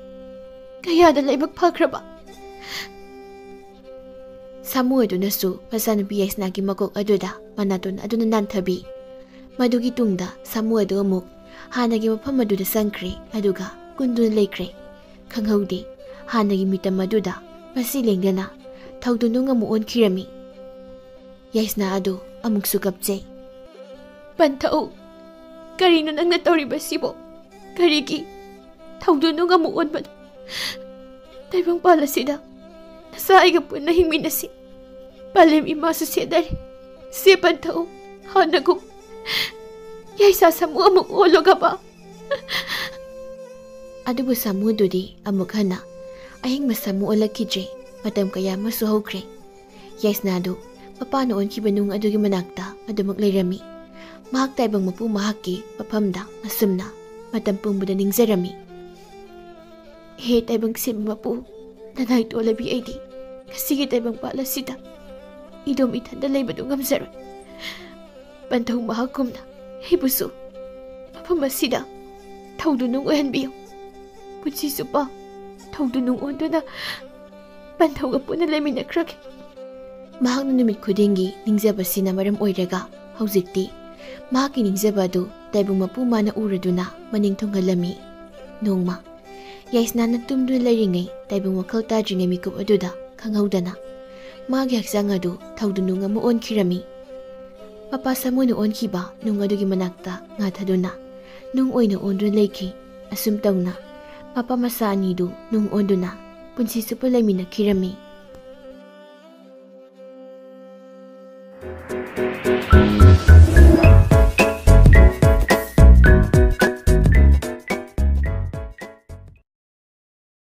ꯀꯌꯥꯗ ꯂꯥꯏꯕꯛ ꯐꯈ꯭ꯔꯕ!" ꯁꯥꯃꯨ ꯑꯗꯨꯅꯁꯨ ꯃꯆꯥꯅꯨꯄꯤ ꯌꯥꯏꯁꯅꯥꯒꯤ ꯃꯀꯣꯛ ꯑꯗꯨꯗ ꯃꯅꯥꯇꯣꯟ ꯑꯗꯨꯅ ꯅꯥꯟꯊꯕꯤ꯫ ꯃꯗꯨꯒꯤ ꯇꯨꯡꯗ ꯁꯥꯃꯨ ꯑꯗꯨ ꯑꯃꯨꯛ ꯍꯥꯟꯅꯒꯤ ꯃꯐꯝ ꯑꯗꯨꯗ ꯆꯪꯈ꯭ꯔꯦ, ꯑꯗꯨꯒ ꯀꯨꯟꯗꯨꯅ ꯂꯩꯈ꯭ꯔꯦ꯫ ꯈꯪꯍꯧꯗꯦ, ꯍꯥꯟꯅꯒꯤ ꯃꯤꯇꯝ ꯑꯗꯨꯗ ꯃꯁꯤ ꯂꯦꯡꯗꯅ ꯊꯧꯗꯨꯅꯨꯡ ꯑꯃꯨꯛ ꯑꯣꯟꯈꯤꯔꯝꯃꯤ꯫ ꯌꯥꯏꯁꯅꯥ ꯑꯗꯨ ꯑꯃꯨꯛꯁꯨ ꯀꯞꯆꯩ꯫ "ꯄꯟꯊꯧ, ꯀꯔꯤꯅꯣ ꯅꯪꯅ ꯇꯧꯔꯤꯕꯁꯤꯕꯣ? ꯀꯔꯤꯒꯤ ꯊꯧꯗꯨꯅꯨꯡ ꯑꯃꯨꯛ ꯑꯣꯟꯕꯅꯣ? ꯇꯥꯏꯕꯪꯄꯥꯜ ꯑꯁꯤꯗ ꯅꯆꯥ ꯑꯩꯒ ꯄꯨꯟꯅ ꯍꯤꯡꯃꯤꯟꯅꯁꯤ꯫ ꯄꯂꯦꯝ ꯏꯃꯥꯁꯨ ꯁꯦꯟꯅꯔꯤ꯫ ꯁꯦ ꯄꯟꯊꯧ, ꯍꯥꯟꯅꯒꯨꯝ ꯌꯥꯏꯁꯅꯥ ꯁꯥꯃꯨ ꯑꯃꯨꯛ ꯑꯣꯜꯂꯨꯒꯕ꯫ ꯑꯗꯨꯕꯨ ꯁꯥꯃꯨꯗꯨꯗꯤ ꯑꯃꯨꯛ ꯍꯟꯅ ꯑꯍꯤꯡꯕ ꯁꯥꯃꯨ ꯑꯣꯜꯂꯛꯈꯤꯗ꯭ꯔꯦ꯫ ꯃꯇꯝ ꯀꯌꯥ ꯑꯃꯁꯨ ꯍꯧꯈ꯭ꯔꯦ꯫ ꯌꯥꯏꯁꯅꯥꯗꯨ ꯃꯄꯥꯅ ꯑꯣꯟꯈꯤꯕ ꯅꯨꯡ ꯑꯗꯨꯒꯤ ꯃꯅꯥꯛꯇ ꯑꯗꯨꯃꯛ ꯂꯩꯔꯝꯃꯤ꯫ ꯃꯍꯥꯛ ꯇꯥꯏꯕꯪ ꯃꯄꯨ ꯃꯍꯥꯛꯀꯤ ꯃꯐꯝꯗ ꯑꯁꯨꯝꯅ ꯃꯇꯝ ꯄꯨꯝꯕꯗ ꯅꯤꯡꯖꯔꯝꯃꯤ꯫ ꯍꯦ ꯇꯥꯏꯕꯪ ꯁꯦꯝꯕ ꯃꯄꯨ, ꯅꯅꯥꯏ ꯇꯣꯜꯂꯕꯤ ꯑꯩꯗꯤ ꯉꯁꯤꯒꯤ ꯇꯥꯏꯕꯪ ꯄꯥꯜ ꯑꯁꯤꯗ ꯏꯗꯣꯝ ꯏꯊꯟꯗ ꯂꯩꯕꯗꯨ ꯉꯝꯖꯔꯣꯏ꯫ ꯄꯟꯊꯧ ꯃꯍꯥꯛꯀꯨꯝꯅ ꯑꯩꯕꯨꯁꯨ ꯃꯐꯝ ꯑꯁꯤꯗ ꯊꯧꯗꯨ ꯅꯨꯡ ꯑꯣꯏꯍꯟꯕꯤꯌꯨ꯫ ꯄꯨꯟꯁꯤ ꯆꯨꯞꯄ ꯊꯧꯗꯨ ꯅꯨꯡ ꯑꯣꯟꯗꯨꯅ ꯄꯟꯊꯧꯒ ꯄꯨꯟꯅ ꯂꯩꯃꯤꯟꯅꯈ꯭ꯔꯒꯦ꯫ ꯃꯍꯥꯛꯅ ꯅꯨꯃꯤꯠ ꯈꯨꯗꯤꯡꯒꯤ ꯅꯤꯡꯖꯕꯁꯤꯅ ꯃꯔꯝ ꯑꯣꯏꯔꯒ ꯍꯧꯖꯤꯛꯇꯤ ꯃꯍꯥꯛꯀꯤ ꯅꯤꯡꯖꯕ ꯑꯗꯨ ꯇꯥꯏꯕꯪ ꯃꯄꯨ ꯃꯥꯅ ꯎꯔꯗꯨꯅ ꯃꯅꯤꯡ ꯊꯨꯡꯍꯜꯂꯝꯃꯤ꯫ ꯅꯣꯡꯃ ꯌꯥꯏꯁꯅꯥꯅ ꯇꯨꯝꯗꯨꯅ ꯂꯩꯔꯤꯉꯩ ꯇꯥꯏꯕꯪ ꯋꯥꯈꯜ ꯇꯥꯗ꯭ꯔꯤꯉꯩ ꯃꯤꯀꯨꯞ ꯑꯗꯨꯗ ꯈꯪꯍꯧꯗꯅ ꯃꯥꯒꯤ ꯍꯛꯆꯥꯡ ꯑꯗꯨ ꯊꯧꯗꯨ ꯅꯨꯡ ꯑꯃ ꯑꯣꯟꯈꯤꯔꯝꯃꯤ꯫ ꯃꯄꯥ ꯁꯥꯃꯨꯅ ꯑꯣꯟꯈꯤꯕ ꯅꯨꯡ ꯑꯗꯨꯒꯤ ꯃꯅꯥꯛꯇ ꯉꯥ ꯊꯥꯗꯨꯅ ꯅꯨꯡ ꯑꯣꯏꯅ ꯑꯣꯟꯗꯨꯅ ꯂꯩꯈꯤ꯫ ꯑꯁꯨꯝ ꯇꯧꯅ ꯃꯄꯥ ꯃꯆꯥ ꯑꯅꯤꯗꯨ ꯅꯨꯡ ꯑꯣꯟꯗꯨꯅ ꯄꯨꯟꯁꯤ ꯆꯨꯞꯄ ꯂꯩꯃꯤꯟꯅꯈꯤꯔꯝꯃꯤ꯫